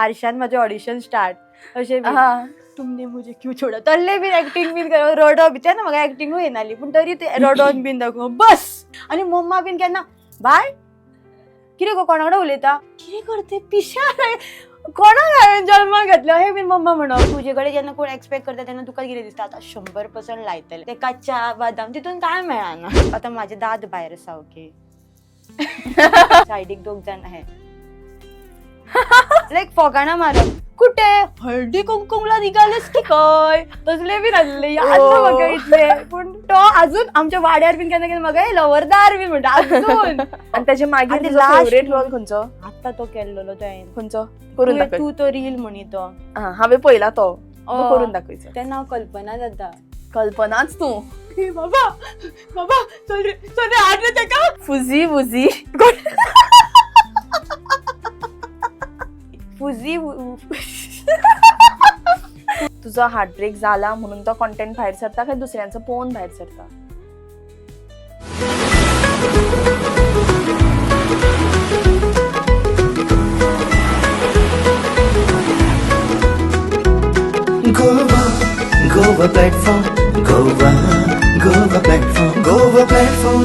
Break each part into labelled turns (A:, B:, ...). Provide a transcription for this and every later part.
A: आरशान माझे audition start अशें बी.
B: हा.
A: तुमने मुझे क्यों छोड़ा तल्ले बीन एक्टिंग बीन कर रडो बी तेन्ना म्हाका एक्टिंगूय येनाली पूण तरी ते रडोन बीन दाखोव बस. आनी मम्मा बीन केन्ना बाय कितें गो कोणा कडेन उलयता कितें करते पिशा कोणाक हांवें जल्माक घातलो हें बीन मम्मा म्हणप. तुजे कडेन जेन्ना कोण एक्सपेक्ट करता तेन्ना तुका कितें दिसता आतां 100% लायतले तेका च्या बदाम तितून कांय मेळना. आतां म्हाजे दांत भायर आसा ओके सायडीक दोग जाण हे लायक फोकाणां मारप कुठे हळदी कुंकुमला निघालेस की काय तसले बीन आसले याद ना म्हाका इतले. पूण तो अजून आमच्या वाड्यार बीन केन्ना केन्ना म्हाका लवरदार बीन म्हणटा अजून.
B: आणि त्याच्या मागीर
A: आणि
B: तुजो
A: last
B: फेवरेट रोल खंयचो?
A: आतां तो केल्लो तो हांवें.
B: खंयचो करून दाखय.
A: तूं तो रील म्हणी तो.
B: हा, हांवें पळयला तो. तो करून दाखयचो.
A: तेन्ना हांव कल्पना जाता.
B: कल्पनाच तूं.
A: बाबा बाबा चल रे चल रे हाड रे तेका.
B: फुजी वुजी.
A: फुजी.
B: तुजो हार्टब्रेक जाला म्हणून तो कॉन्टेंट भायर सरता काय दुसऱ्यांचो पळोवन भायर सरता?
C: Goa, Goa platform, Goa, Goa platform, Goa platform.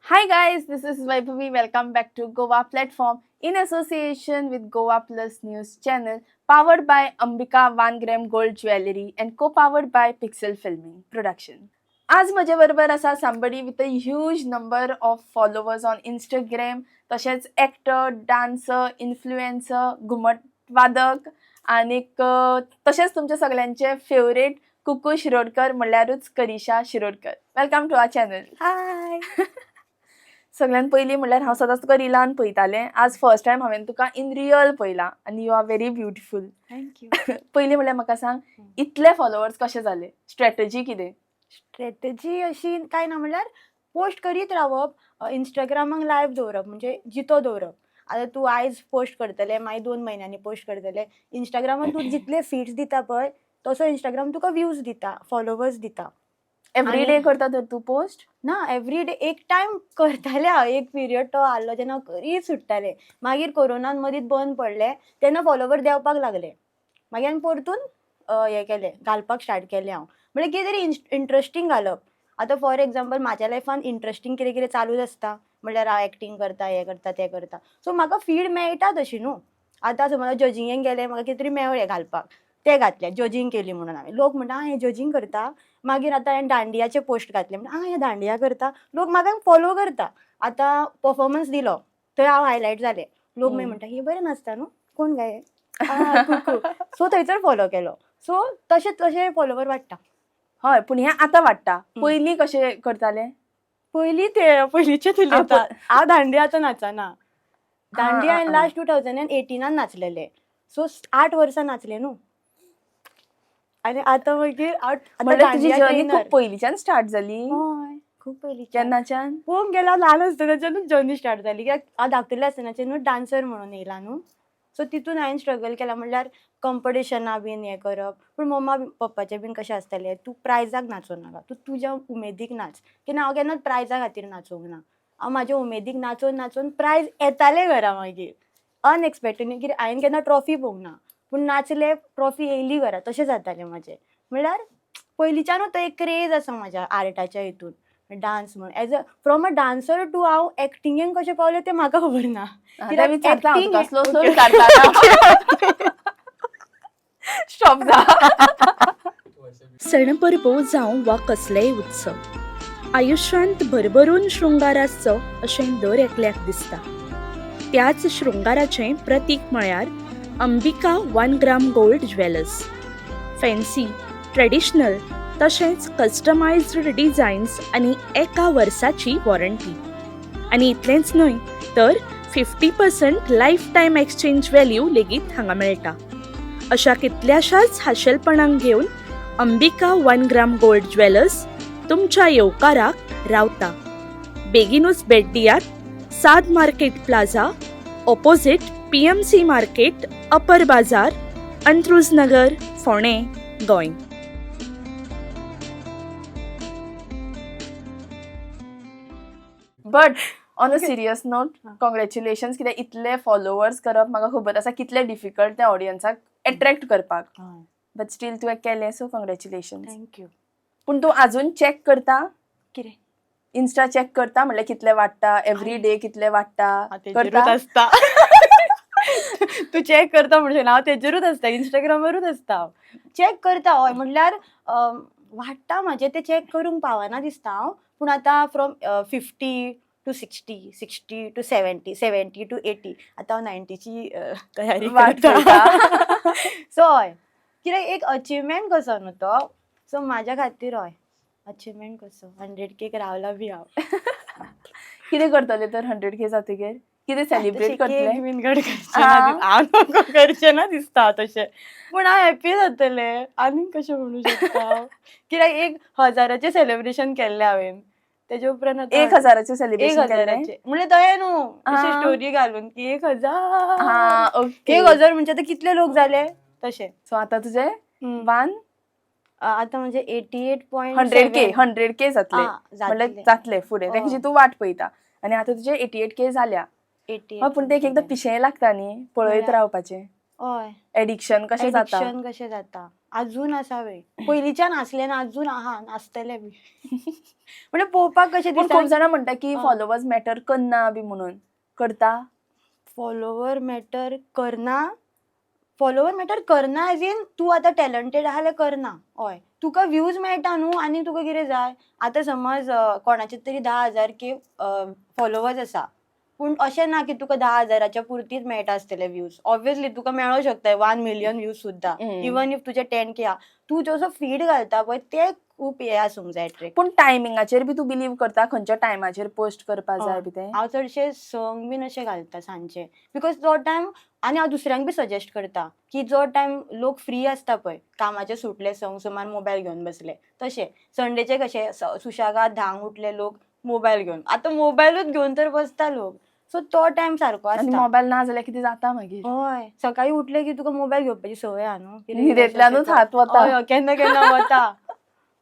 B: Hi guys, this is Vaibhavi. Welcome back to Goa Platform in association with Goa Plus News Channel, powered by Ambika 1 Gram Gold Jewelry and co-powered by Pixel Filming Production. आज म्हजे बरोबर आसा somebody with a huge number of followers on Instagram, तशेंच actor, dancer, influencer, घुमट वादक आनीक तशेंच तुमच्या सगल्यांचे फेवरेट कुकू शिरोडकर म्हणल्यारूच Karisha Shirodkar. Welcome to our channel.
A: Hi.
B: सगळ्यात पयलीं म्हणल्यार हांव सदांच तुका रिलान पळयतालें. आज फर्स्ट टायम हांवें तुका इन रियल पळयलां आनी you are very beautiful.
A: Thank you.
B: पयलीं म्हणल्यार म्हाका सांग, इतले फॉलोवर्स कशे जाले? स्ट्रॅटजी कितें?
A: स्ट्रॅटजी अशी कांय ना, म्हणल्यार पोस्ट करीत रावप, इंस्टाग्रामाक लायव्ह दवरप म्हणजे जितो दवरप. आतां तूं आयज पोस्ट करतलें मागीर 2 म्हयन्यांनी पोस्ट करतलें. इंस्टाग्रामान तूं जितले फीड्स दिता पळय तसो इंस्टाग्राम तुका व्यूज दिता, फॉलोवर्स दिता.
B: एवरी डे करता तर तूं पोस्ट?
A: ना, एवरी डे एक टायम करतालें हांव. एक पिरियड तो आहलो जेन्ना हांव करीत सुट्टालें. मागीर कोरोनान मदींत बंद पडलें तेन्ना फॉलोवर देंवपाक लागले. मागीर हांवें परतून हें केलें, घालपाक स्टार्ट केलें हांव. म्हणल्यार कितें तरी इंट्रस्टींग घालप. आतां फॉर एग्जाम्पल म्हाज्या लायफान इंट्रस्टींग कितें कितें चालूच आसता. म्हणल्यार हांव एक्टींग करता, हें करता, तें करता. सो म्हाका फीड मेळटा तशी न्हू. आतां समज जजींगेक गेलें म्हाका कितें तरी मेळ्ळें घालपाक तें घातलें जजींग केली म्हणून हांवें. लोक म्हणटा आं हें जजींग करता. मागीर आतां हांवें दांडियाचे पोस्ट घातले म्हणटा आं हें दांडिया करता. लोक म्हाका फॉलो करता. आतां पफोर्मन्स दिलो थंय हांव हायलायट जालें. लोक मागीर म्हणटा ही बरें नाचता न्हू कोण काय हें. सो थंयसर फॉलो केलो. सो तशें तशें फॉलोवर वाडटा.
B: हय, पूण हें आतां वाडटा. पयलीं कशें करतालें?
A: पयलीं ते पयलींचे उलयता हांव. दांडिया आतां नाचना. दांडिया हांवें लास्ट 2018 नाचलेलें. सो 8 वर्सां नाचलें न्हू. आनी आतां मागीर
B: म्हणल्यार तुजी जर्नी खूब पयलींच्यान स्टार्ट जाली.
A: हय, खूब पयलींच्यान.
B: केन्नाच्यान?
A: पळोवंक गेल्यार ल्हान आसतनाच्यानूच जर्नी स्टार्ट जाली. कित्याक हांव धाकटुलें आसतनाच्यानूच डान्सर म्हणून येयलां न्हू. सो तितून हांवें स्ट्रगल केला. म्हणल्यार कंपिटिशनां बीन हें करप. पूण मम्मा पप्पाचें बीन कशें आसतालें तूं प्रायजाक नाचूं नाका, तूं तुज्या उमेदीक नाच. कित्याक हांव केन्नाच प्रायजा खातीर नाचूंक ना. हांव म्हाज्या उमेदीक नाचून नाचून प्रायज येतालें घरा मागीर अनएक्सपेक्टेड. कित्याक हांवें केन्ना ट्रॉफी पळोवंक ना पूण नाचलें ट्रॉफी येयली घरा तशें जातालें म्हाजें. म्हणल्यार पयलींच्यानूच तो एक क्रेज आसा म्हाज्या आर्टाच्या हितून डान्स म्हणून. As a from a dancer to हांव एक्टिंगेक कशें पावलें तें म्हाका खबर ना.
B: कित्याक
A: acting
B: acting slow slow विचारता. स्टॉप जा.
D: सण परबो जावं वा कसलेय उत्सव, आयुश्यांत भरभरून शृंगार आसचो अशें दर एकल्याक दिसता. त्याच शृंगाराचें प्रतीक म्हळ्यार Ambika 1 gram gold jewellers. Fancy, traditional तशेंच कस्टमायज्ड डिझायन्स आनी एका वर्साची वॉरंटी. आनी इतलेंच न्हय तर 50% life time exchange value लेगीत हांगा मेळटा. अशा कितल्याशाच खाशेलपणांक घेवन अंबिका 1 ग्राम गोल्ड ज्वेलर्स तुमच्या येवकाराक रावता. बेगीनूच भेट दियात Saad market plaza, opposite PMC market, upper Bazaar, Antruz Nagar, Phone, Goa.
B: But On a serious note,
A: हा.
B: कॉंग्रॅच्युलेशन. कित्याक इतले फॉलोवर्स करप म्हाका खबर आसा कितले डिफिकल्ट त्या ऑडियन्साक एट्रॅक्ट करपाक, बट स्टील तुवें केलें, सो कॉंग्रॅच्युलेशन.
A: Thank you.
B: पूण तूं अजून चॅक करता?
A: कितें?
B: इन्स्टा चॅक करता, म्हणल्यार कितले वाडटा एवरी डे, कितले वाडटा?
A: हांव तेजेरूच
B: करता?
A: आसता. तूं चॅक करता म्हणून हांव तेजेरूच आसता, इंस्टाग्रामारूच आसता हांव. चॅक करता, हय. म्हणल्यार वाडटा म्हाजें तें चॅक करूंक पावना दिसता हांव, पूण आतां from 50 to 60, 60 to 70, 70 to 80, आतां हांव 90ची तयारी
B: वाट
A: करता.
B: पळयता.
A: सो हय, कित्याक एक अचिवमेंट कसो न्हू तो, सो म्हाज्या खातीर हय, अचिवमेंट कसो 100 केक रावला बी हांव.
B: कितें करतले तर 100K जातकीर? कितें सेलिब्रेट
A: तशें
B: करतले?
A: केक बीन कट करचें ना. हांव नको करचें ना दिसता तशें, पूण हांव हॅप्पी जातलें, आनीक कशें म्हणू शकता हांव? कित्याक 1000चें सेलिब्रेशन केल्लें हांवें, तेजे उपरांत आतां
B: 1000चें
A: एक
B: सेलिब्रेशन केलें?
A: हजाराचें म्हणल्यार तशें न्हू, अशें स्टोरी घालून की 1000.
B: हा, ओके.
A: 1000 म्हणजे आतां कितले लोक जाले तशें.
B: सो आतां तुजें वन
A: आतां म्हणजे 88 पॉयंट
B: 100K, 100K जातले म्हणल्यार जातले फुडें, तेजी तूं वाट पळयता आनी आतां तुजे 88K जाल्या.
A: 88.
B: हय, पूण ते एक एकदां पिशें लागता न्ही पळयत
A: म्हणल्यार?
B: रावपाचें.
A: हय.
B: एडिक्शन कशें जाता.
A: एडिक्शन कशें जाता. अजून आसा वे, पयलींच्यान आसलें ना, अजून आहा, आसतलें बी. म्हणजे पळोवपाक कशें
B: पूण
A: दिसता.
B: खूब जाणां म्हणटा की फॉलोवर्स मॅटर करना बी म्हणून, करता?
A: फॉलोवर मॅटर करना, फॉलोवर मॅटर करना एज इन तूं आतां टॅलंटेड आहा जाल्यार करना. हय, तुका व्यूज मेळटा न्हू, आनी तुका कितें जाय. आतां समज कोणाचे तरी 10,000 के फॉलोवर्स आसा, पूण अशें ना की तुका 10,000च्या पुरतीच मेळटा आसतले व्यूज. ऑब्वियसली तुका मेळोंक शकता 1 मिलियन व्यूज सुद्दां, इवन if तुजे 10K आहा. तूं जसो फीड घालता पळय ते खूब हें आसूंक जाय ट्रेक.
B: पूण टायमिंगाचेर बी तूं बिलीव करता, खंयच्या टायमाचेर पोस्ट करपा जाय बी तें?
A: हांव चडशे संक बीन अशें घालता सांजचे, because जो टायम, आनी हांव दुसऱ्यांक बी सजेस्ट करता की जो टायम लोक फ्री आसता पळय, कामाचे सुटले संक सुमार मोबायल घेवन बसले, तशें संडेचे कशें सुशेगाद 10क उठले लोक मोबायल घेवन, आतां मोबायलूच घेवन तर बसता लोक, सो तो टायम सारको
B: आनी
A: आसता.
B: मोबायल ना जाल्यार कितें जाता मागीर?
A: हय, सकाळी उठले की तुका मोबायल घेवपाची संवय आहा न्हू, कितें कितें
B: न्हिदेंतल्यानूच
A: अशें
B: हात वता.
A: हय, हय, केन्ना केन्ना वता.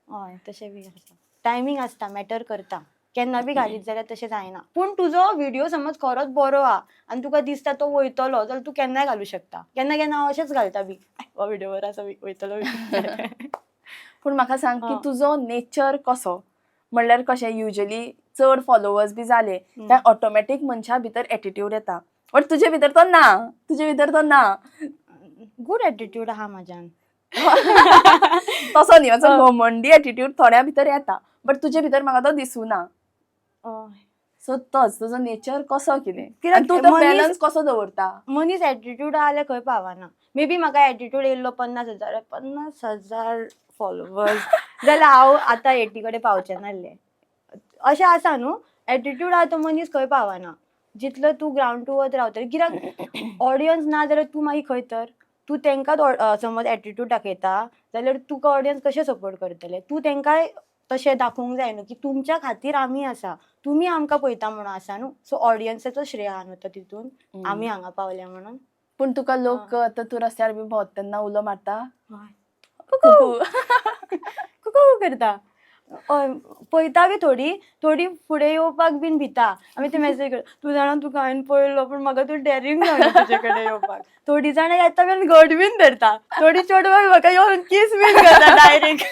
A: हय, तशें बी आसता. टायमींग आसता, मॅटर करता. केन्ना बी घालीत जाल्यार तशें जायना, पूण तुजो व्हिडियो समज खरोच बरो आहा आनी तुका दिसता तो वयतलो जाल्यार तूं केन्नाय घालूं शकता. केन्ना केन्ना हांव अशेंच घालता बी, हो व्हिडियो बरो आसा, वयतलो बी.
B: पूण म्हाका सांग की तुजो नेचर कसो, म्हणल्यार कशें युजली चड फॉलोवर्स बी जाले काय ऑटोमॅटीक मनशा भितर एटिट्यूड येता, बट तुजे भितर तो ना, तुजे भितर तो ना.
A: गुड एटिट्यूड आहा म्हाज्यान.
B: तसो न्ही, असो घमंडी एटिट्यूड थोड्या भितर येता, बट तुजे भितर म्हाका तो दिसुना. सो तोच तुजो नेचर कसो कितें?
A: कित्याक
B: आनी तूं तो
A: मनीस
B: बॅलन्स कसो दवरता?
A: मनीस एटिट्यूड आहा जाल्यार खंय पावना. मे बी म्हाका एटिट्यूड येयल्लो 50,000, 50,000 फॉलोवर्स जाल्यार हांव आतां 80 कडेन पावचें नासलें. अशें आसा न्हू, एटिट्यूड आहा तो मनीस खंय पावना. जितलो तूं ग्रावंड टू अर्थ रावतलो, कित्याक ऑडियन्स ना जाल्यार तूं मागीर खंय तर, तूं तांकांच समज एटिट्यूड दाखयता जाल्यार तुका ऑडियन्स कशें सपोर्ट करतले? तूं तांकां तशें दाखोवंक जाय न्हू की तुमच्या खातीर आमी आसा, तुमी आमकां पळयता म्हणून आसा न्हू. सो ऑडियन्साचो श्रेय आहा न्हू तो तितून, आमी हांगा पावल्या म्हणून.
B: पूण तुका लोक आतां तूं रस्त्यार बी भोंवता तेन्ना उलो मारता?
A: कुकू कुकू करता. हय, पळयता बी, थोडी थोडी फुडें येवपाक बीन भिता. आमी ते मॅसेज करता, तूं जाणा तुका हांवें पळयलो, पूण म्हाका तूं डॅरींग जायना तुजे कडेन येवपाक. थोडी जाणां येता बीन घट बीन धरता, थोडी चेडवां म्हाका येवन कीस बीन करता डायरेक्ट.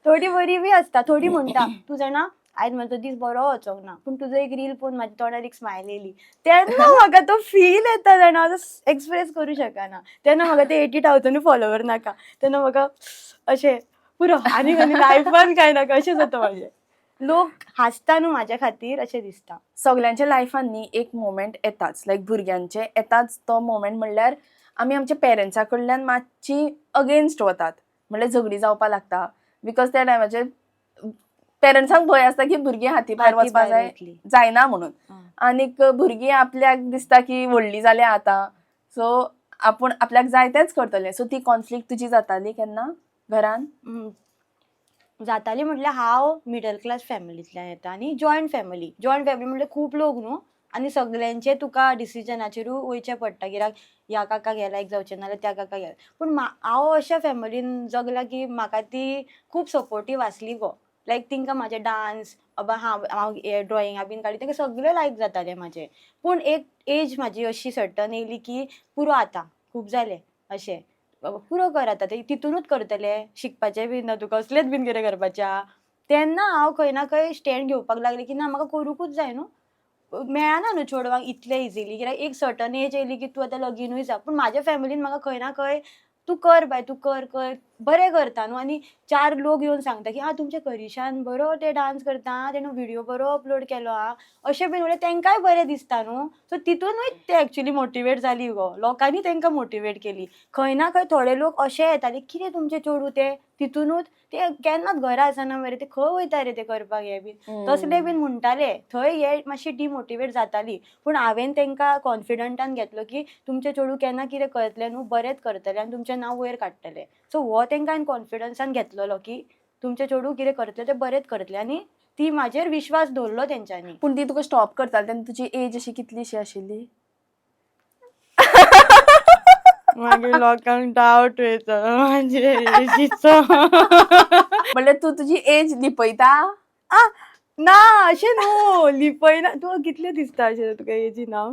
A: थोडी बरी बी आसता, थोडी म्हणटा तूं जाणा आयज म्हजो दीस बरो वचोंक ना, पूण तुजो एक रील पळोवन म्हाज्या तोंडार एक स्मायल येयली, तेन्ना म्हाका तो फील येता जाणा, हांव एक्सप्रेस करूं शकना. तेन्ना म्हाका ते 80,000 फॉलोवर नाका, तेन्ना म्हाका अशें पुरो, आनी आनी लायफान कांय नाका अशें जाता म्हाजें. लोक हांसता न्हू म्हाज्या खातीर, अशें दिसता.
B: सगल्यांच्या लायफान न्ही एक मोमेंट येताच, लायक भुरग्यांचे येताच तो मोमेंट, म्हणल्यार आमी आमच्या पेरंट्सा कडल्यान मातशी अगेन्स्ट वतात, म्हणल्यार झगडी जावपाक लागता, because त्या टायमाचेर पेरंट्सांक भंय आसता की भुरगीं हाती भायर
A: हाती
B: वचपा
A: भायर
B: जाय
A: वयतली.
B: जायना म्हणून, आनीक भुरगीं आपल्याक दिसता की व्हडली जाल्या आतां, सो आपूण आपल्याक जाय तेंच करतलें. सो ती कॉन्फ्लिक्ट तुजी जाताली केन्ना घरान?
A: जाताली म्हटल्यार हांव मिडल क्लास फॅमिलींतल्यान येता आनी जॉयंट फॅमिली. जॉयंट फॅमिली म्हटल्यार खूब लोक न्हू, आनी सगल्यांचे तुका डिसिजनाचेरूय वयचें पडटा, कित्याक ह्या काकाक हें लायक जावचें ना जाल्यार त्या काकाक हें. पूण हांव अशा फॅमिलीन जगला की म्हाका ती खूब सपोर्टीव आसली गो. लायक तांकां म्हाजे डांस बाबा हांव हांव ड्रॉइंगा बीन काडली, तांकां सगळें लायक जातालें म्हाजें. पूण एक एज म्हाजी अशी सर्टन येयली की पुरो, आतां खूब जालें, अशें बाबा पुरो कर आतां, ते तितूनूच करतले, शिकपाचें बीन ना तुका, असलेंच बीन कितें करपाचें आहा. तेन्ना हांव खंय ना खंय स्टँड घेवपाक लागलें की ना, म्हाका करुंकूच जाय न्हू, मेळना न्हू चेडवांक इतलें इजिली, कित्याक एक सर्टन एज येयली की तूं आतां लगीनूय जा. पूण म्हाज्या फॅमिलीन म्हाका खंय ना खंय तूं कर बाय, तूं कर कर, बरें करता न्हू. आनी चार लोक येवन सांगता की आं, तुमच्या करिशान बरो ते डांस करता आं, तेणें व्हिडियो बरो अपलोड केलो आं, अशें बीन म्हणल्यार तांकांय बरें दिसता न्हू. सो तितूनूय ते एक्चुली मोटिवेट जाली गो, लोकांनी तांकां मोटिवेट केली. खंय ना खंय थोडे लोक अशे येताले, कितें तुमचें चेडूं तें तितूनूच ते केन्नाच घरा आसना मरे, ते खंय वयता रे ते करपाक हें बीन, तसले बीन म्हणटाले. थंय हे मातशी डिमोटिवेट जाताली, पूण हांवें तांकां कॉन्फिडंटान घेतलो की तुमचें चेडूं केन्ना कितें करतलें न्हू, बरेंच करतलें आनी तुमचें नांव वयर काडटलें. सो हो तांकां हांवें कॉन्फिडन्सान घेतलेलो की तुमचें चेडूं कितें करतलें तें बरेंच करतलें, आनी ती म्हाजेर विश्वास दवरलो तेंच्यांनी.
B: पूण ती तुका स्टॉप करताली तेन्ना तुजी एज अशी कितलीशी आशिल्ली?
A: मागीर लोकांक डावट येता म्हाजे एजीचो.
B: म्हणल्यार तूं तुजी एज लिपयता?
A: ना, अशें न्हू, लिपयना. तुका कितलें दिसता अशें तुका एजी ना?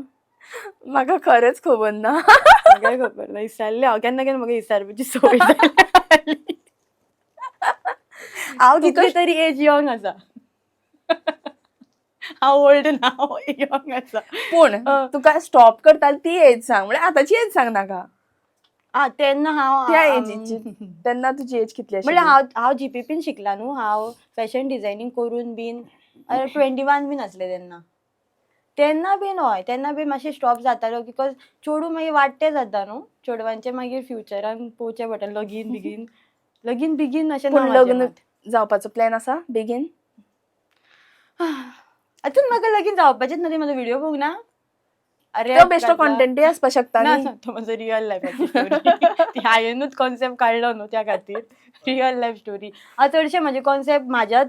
B: म्हाका खरेंच खबर ना.
A: म्हाकाय खबर ना, विसरलें हांव. केन्ना केन्ना म्हाका विसरपाची संवय जाली. हांव कितली तरी एज यंग आसा, हांव ओल्ड ना, हांव यंग आसा.
B: पूण तुका स्टॉप करताली ती एज सांग, म्हणल्यार आतांची एज सांग नाका.
A: आं, तेन्ना हांव
B: त्या एजीची, तेन्ना तुजी एज कितली आशिल्ली?
A: म्हणल्यार हांव हांव जीपीपीन शिकला न्हू, हांव फॅशन डिझायनींग करून बीन 21 बीन आसलें तेन्ना. तेन्ना बीन हय, तेन्ना बीन मातशें स्टॉप जातालो, because चेडूं मागीर वाडटें जाता न्हू, चेडवांचें मागीर फ्युचरान पळोवचें पडटा, लगीन बिगीन, लगीन बिगीन अशें ना.
B: पूण
A: म्हाजें
B: लग्न
A: मत.
B: जावपाचो प्लॅन आसा बेगीन?
A: आतां म्हाका लगीन जावपाचेंच ना. म्हजो व्हिडियो पळोवंक ना? अरे
B: तो बेश्टो कॉन्टेंटूय आसपाक शकता
A: ना.
B: न्ही.
A: ना, तो म्हजो रियल लायफाची स्टोरी. ती हांवेनूच कॉन्सेप्ट काडलो न्हू, त्या खातीर रियल लायफ स्टोरी. हांव चडशे म्हजे कॉन्सेप्ट म्हाज्याच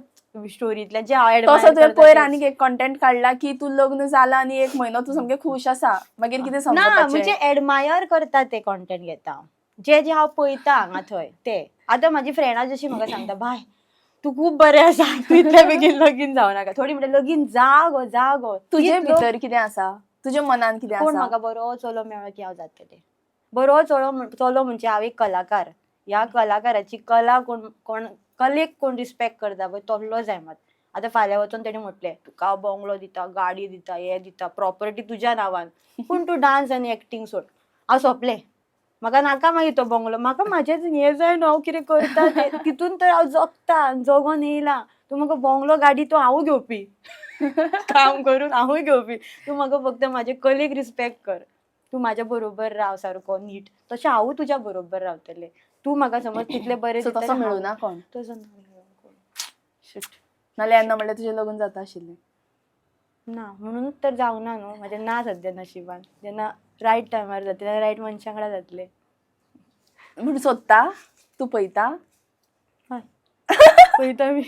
A: स्टोरींतल्यान जे हांव
B: तसो
A: admire
B: तुवें
A: करता
B: पयर
A: तेच.
B: आनीक एक कॉन्टेंट काडला की तूं लग्न जाला आनी एक म्हयनो तूं सामकें खूश आसा, मागीर कितें
A: ना,
B: समजपाचें?
A: म्हणजे एडमायर करता ते कॉन्टेंट घेता हांव. जे जे हांव पळयता हांगा थंय ते. आतां म्हाजी फ्रेंडां जशी म्हाका सांगता, बाय तूं खूब बरें आसा, तूं इतले बेगीन लगीन जावं नाका. थोडी म्हणटा लगीन जा गो, जा गो.
B: तुजे
A: तीच लोक
B: भितर कितें आसा, तुज्या मनान कितें
A: कोण
B: आसा?
A: म्हाका बरो चलो मेळ्ळो की हांव जातलें. बरो चलो चलो म्हणजे हांव एक कलाकार, ह्या कलाकाराची कला कोण कोण कलेक कोण रिस्पेक्ट करता पळय तसलो जाय मात. आतां फाल्यां वचोन तेणें म्हटलें तुका हांव बंगलो दिता, गाडी दिता, हें दिता, प्रॉपर्टी तुज्या नांवान, पूण तूं डांस आनी एक्टींग सोड, हांव सोंपलें. म्हाका नाका मागीर तो बंगलो, म्हाका म्हाजेंच हें जाय न्हू, हांव कितें करता तें तितून तर हांव जगता आनी जगोन येयलां. तूं म्हाका बंगलो गाडी तो हांवूय घेवपी, काम करून हांवूय घेवपी. तूं म्हाका फक्त म्हाजे कलेक रिस्पेक्ट कर, तूं म्हाज्या बरोबर राव सारको नीट, तशें हांवूय तुज्या बरोबर रावतलें. तूं म्हाका समज तितलें बरें
B: सो
A: दितलें
B: तसो
A: हांव-
B: मेळूना कोण?
A: तसो ना मेळूं कोण.
B: Shit. नाल्यार येन्ना म्हणल्यार तुजें लग्न जाता आशिल्लें.
A: ना, म्हणूनच तर जावना न्हू म्हाजें ना सद्या नशिबान. जेन्ना रायट टायमार जातलें तेन्ना रायट मनशा वांगडा जातलें.
B: पूण सोदता तूं, पळयता?
A: हय, पळयता मी.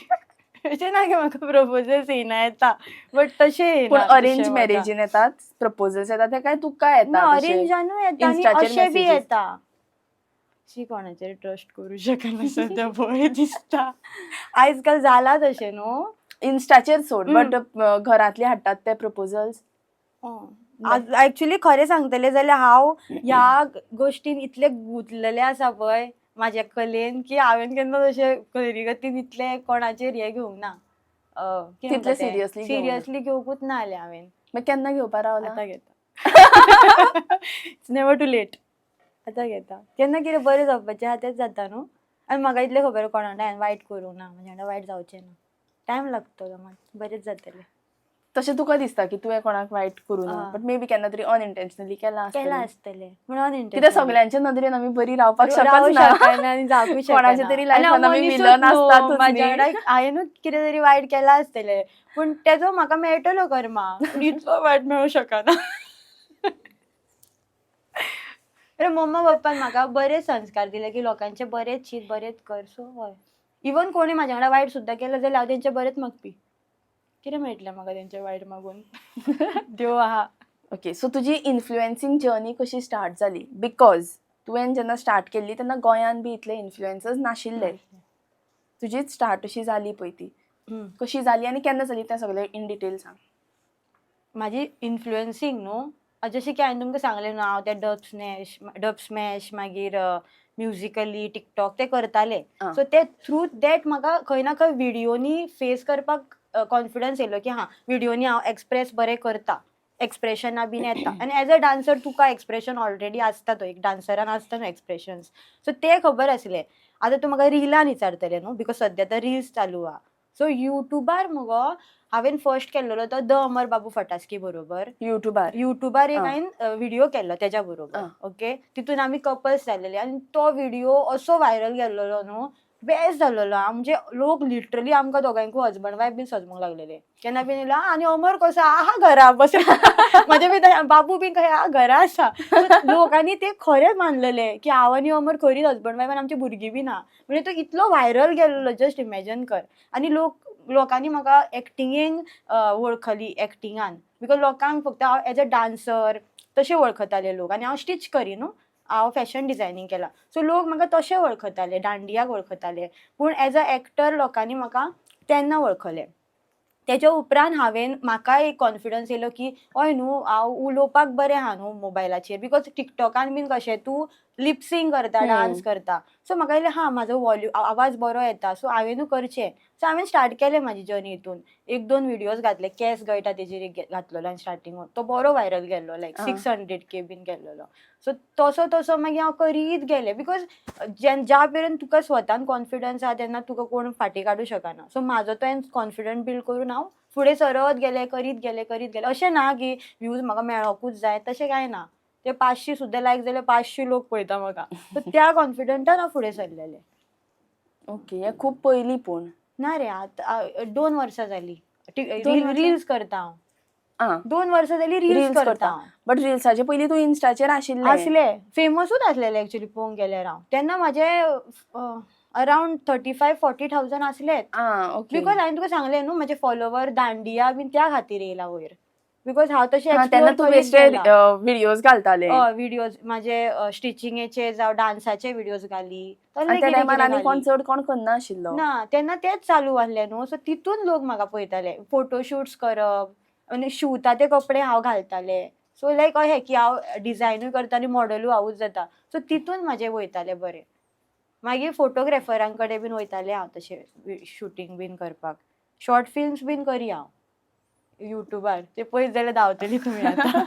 A: अशें ना की म्हाका प्रपोजल्स येयना, येता, बट तशें येयना
B: पूण
A: तशें
B: अरेंज
A: म्हाका.
B: मॅरेजीन येतात प्रपोजल्स येतात ते काय तुका
A: ना,
B: येता तशे?
A: अरेंजानूय येता आनी
B: Instaचेर
A: अशें बी
B: messages.
A: येता. शी, कोणाचेर ट्रस्ट करूं शकना सद्या, भंय दिसता. आयज काल जाला तशें न्हू.
B: इन्स्टाचेर सोड,
A: हम्म.
B: बट घरांतले हाडटात ते प्रपोजल्स?
A: आज ऍक्च्युली खरें सांगतलें जाल्यार हांव ह्या गोश्टीन इतलें गुंतलेलें आसा पळय म्हाज्या कलेन की हांवें केन्ना तशें खरेगतीन इतलें कोणाचेर हें घेवंक ना. कितें
B: तितलें
A: म्हणटा तें?
B: seriously घेवंक ना.
A: सिरियसली घेवंकूच ना जालें हांवें.
B: मागीर केन्ना घेवपा रावला?
A: आतां घेता. It's never too late. आतां घेता. केन्ना कितें बरें जावपाचें आहा तेंच जाता न्हू. आनी म्हाका इतलें खबर, कोणा वांगडा हांवें वायट करूंक ना, म्हज्या वांगडा वायट जावचें ना. टायम लागतलो मात, बरेंच जातलें.
B: तशें तुका दिसता की तुवें कोणाक वायट करूं ना,
A: आं.
B: बट मे बी केन्ना तरी अनइंटेन्शनली केलां
A: केलां
B: आसतलें.
A: आसतलें म्हणून.
B: कित्याक सगळ्यांच्या नदरेन आमी बरी रावपाक
A: रावूं
B: शकच ना.
A: शकना आनी जावकूय शकना.
B: कोणाच्या तरी
A: आनी हांव
B: लायफान आमी
A: मनिसूच
B: विलन
A: न्हू,
B: आसतातूच
A: म्हाज्या
B: न्ही.
A: वांगडा हांवेनूच कितें तरी वायट केलां आसतलें, पूण तेजो म्हाका मेळटलो कर्मा, पूण इतलो वायट मेळूं शकना. अरे, मम्मा पप्पान म्हाका बरे संस्कार दिले की लोकांचे बरेच चीत, बरेच कर. सो हय, इवन कोणी म्हाज्या वांगडा वायट सुद्दां केलें जाल्यार हांव तेंचे बरेच मागपी. कितें मेळटलें म्हाका तेंचे वायट मागून? देव आहा.
B: ओके, सो तुजी इन्फ्लुएन्सिंग जर्नी कशी स्टार्ट जाली? Because तुवें जेन्ना स्टार्ट केल्ली तेन्ना गोंयान बी इतले इन्फ्लुएन्सर्स नाशिल्ले. तुजीच स्टार्ट अशी जाली पळय ती, कशी जाली आनी केन्ना जाली तें सगळें इन डिटेल सांग.
A: म्हाजी इन्फ्लुएन्सींग न्हू, जशें की हांवें तुमकां सांगलें न्हू, हांव ते डब स्मॅश, मागीर म्युजिकली टिकटॉक ते करताले. सो ते थ्रू that म्हाका खंय ना खंय विडियोनी फेस करपाक कॉन्फिडन्स येयलो की हां, विडियोनी हांव एक्सप्रेस बरें करता, एक्सप्रेशनां बीन येता. आनी एज अ डान्सर तुका एक्सप्रेशन ऑलरेडी आसता, तो एक डान्सरान आसता न्हू एक्सप्रेशन्स, सो ते खबर आसले. आतां तूं म्हाका रिलान विचारतलें न्हू, because सद्या तर रिल्स चालू आहा. सो युट्यूबार मुगो हांवें फर्स्ट केल्लेलो तो the Amar Babu फटास्की बरोबर.
B: युट्यूबार?
A: युट्यूबार एक हांवें व्हिडिओ केल्लो तेज्या बरोबर. ओके, तितून आमी कपल्स जाल्लेले आनी तो व्हिडिओ असो व्हायरल गेल्लेलो न्हू, बेस्ट जाल्लेलो. म्हणजे लोक लिटरली आमकां दोगांयकूय हजबंड वायफ बीन सजमूंक लागलेले. केन्ना बीन येयलो आनी अमर कसो आहा घरा बस, म्हाजे बीन बाबू बीन कशें आहा घरा आसा. So लोकांनी ते खरें मानलेले की हांव आनी अमर खरीच हजबंड वायफ आनी आमची भुरगीं बी ना. म्हणजे तो इतलो व्हायरल गेल्लो, जस्ट इमॅजन कर. आनी लोकांनी म्हाका एक्टिंगेक वळखली, एक्टिंगान, because लोकांक फक्त हांव एज अ डान्सर तशें वळखताले लोक. आनी हांव स्टिच करी न्हू, हांव फॅशन डिजायनींग केलां, सो लोक म्हाका तशें वळखताले, दांडियाक वळखताले. पूण एज अ एक्टर लोकांनी म्हाका तेन्ना वळखलें. तेच्या उपरांत हांवें म्हाका एक कॉन्फिडन्स येयलो की हय न्हू, हांव उलोवपाक बरें आहा न्हू मोबायलाचेर, because टिकटॉकान बीन कशें तूं लिपसिंग करता, डान्स करता. सो म्हाका येयलें हां, म्हाजो वॉल्यू आवाज बरो येता, सो हांवेनूय करचें. सो हांवें स्टार्ट केलें म्हाजी जर्नी हितून. एक दोन विडियोज घातले, केस गळटा तेजेर एक घातलेलो हांवें स्टार्टींग, तो बरो व्हायरल गेल्लो, लायक 600K बीन गेल्लेलो. सो तसो तसो मागीर हांव करीत गेलें, because ज्या मेरेन तुका स्वतान कॉन्फिडन्स आहा तेन्ना तुका कोण फाटीं काडूं शकना. सो म्हाजो तो कॉन्फिडंट बिल्ड करून हांव फुडें सरत गेलें, करीत गेलें, करीत गेलें. अशें ना की व्यूज म्हाका मेळोकूच जाय, तशें कांय ना. ते 500 सुद्दां लायक जाल्यार 500 लोक पळयता म्हाका. सो त्या कॉन्फिडंटान हांव फुडें सरलेलें.
B: ओके, हें खूब पयलीं पूण.
A: ना रे, आतां 2 वर्सां जालीं.
B: 2 वर्सां?
A: रिल्स करता हांव. 2 वर्सां जालीं रिल्स
B: रील्स
A: करता
B: करता.
A: हांव.
B: बट रिल्साचे पयलीं तूं इन्स्टाचेर आशिल्लें.
A: आसले, फेमसूच आसलेले एक्चुली पळोवंक गेल्यार हांव. तेन्ना म्हाजे अरावंड 35-40 थावजंड आसलेच.
B: आं ओके
A: because हांवें तुका सांगलें न्हू, म्हजे फॉलोवर दांडिया बीन त्या खातीर येयला वयर, because हांव तशें
B: तेन्ना
A: एक्सप्लोर
B: तूं
A: करीत
B: बेश्टे
A: गेलां.
B: व्हिडियोज घालताले.
A: हय, व्हिडियोज म्हाजे स्टिचिंगेचे जावं डान्साचे व्हिडियोज घाली.
B: आनी
A: तसले
B: त्या
A: कितें
B: टायमार
A: कितें
B: आनी कोण
A: घाली.
B: चड कोण करना आशिल्लो.
A: ना, तेन्ना तेच चालू आसलें न्हू, सो तितून लोक म्हाका पळयताले. फोटोशूट्स करप आनी शिंवता ते कपडे हांव घालतालें. सो लायक अशें की हांव डिजायनूय करता आनी मॉडलूय हांवूच जाता, सो तितून म्हाजे वयताले बरे. मागीर फोटोग्रेफरां कडेन बीन वयतालें हांव तशें शुटींग बीन करपाक. शॉर्ट फिल्म्स बीन करी हांव युट्यूबार, ते पळयत जाल्यार धांवतली तुमी आतां.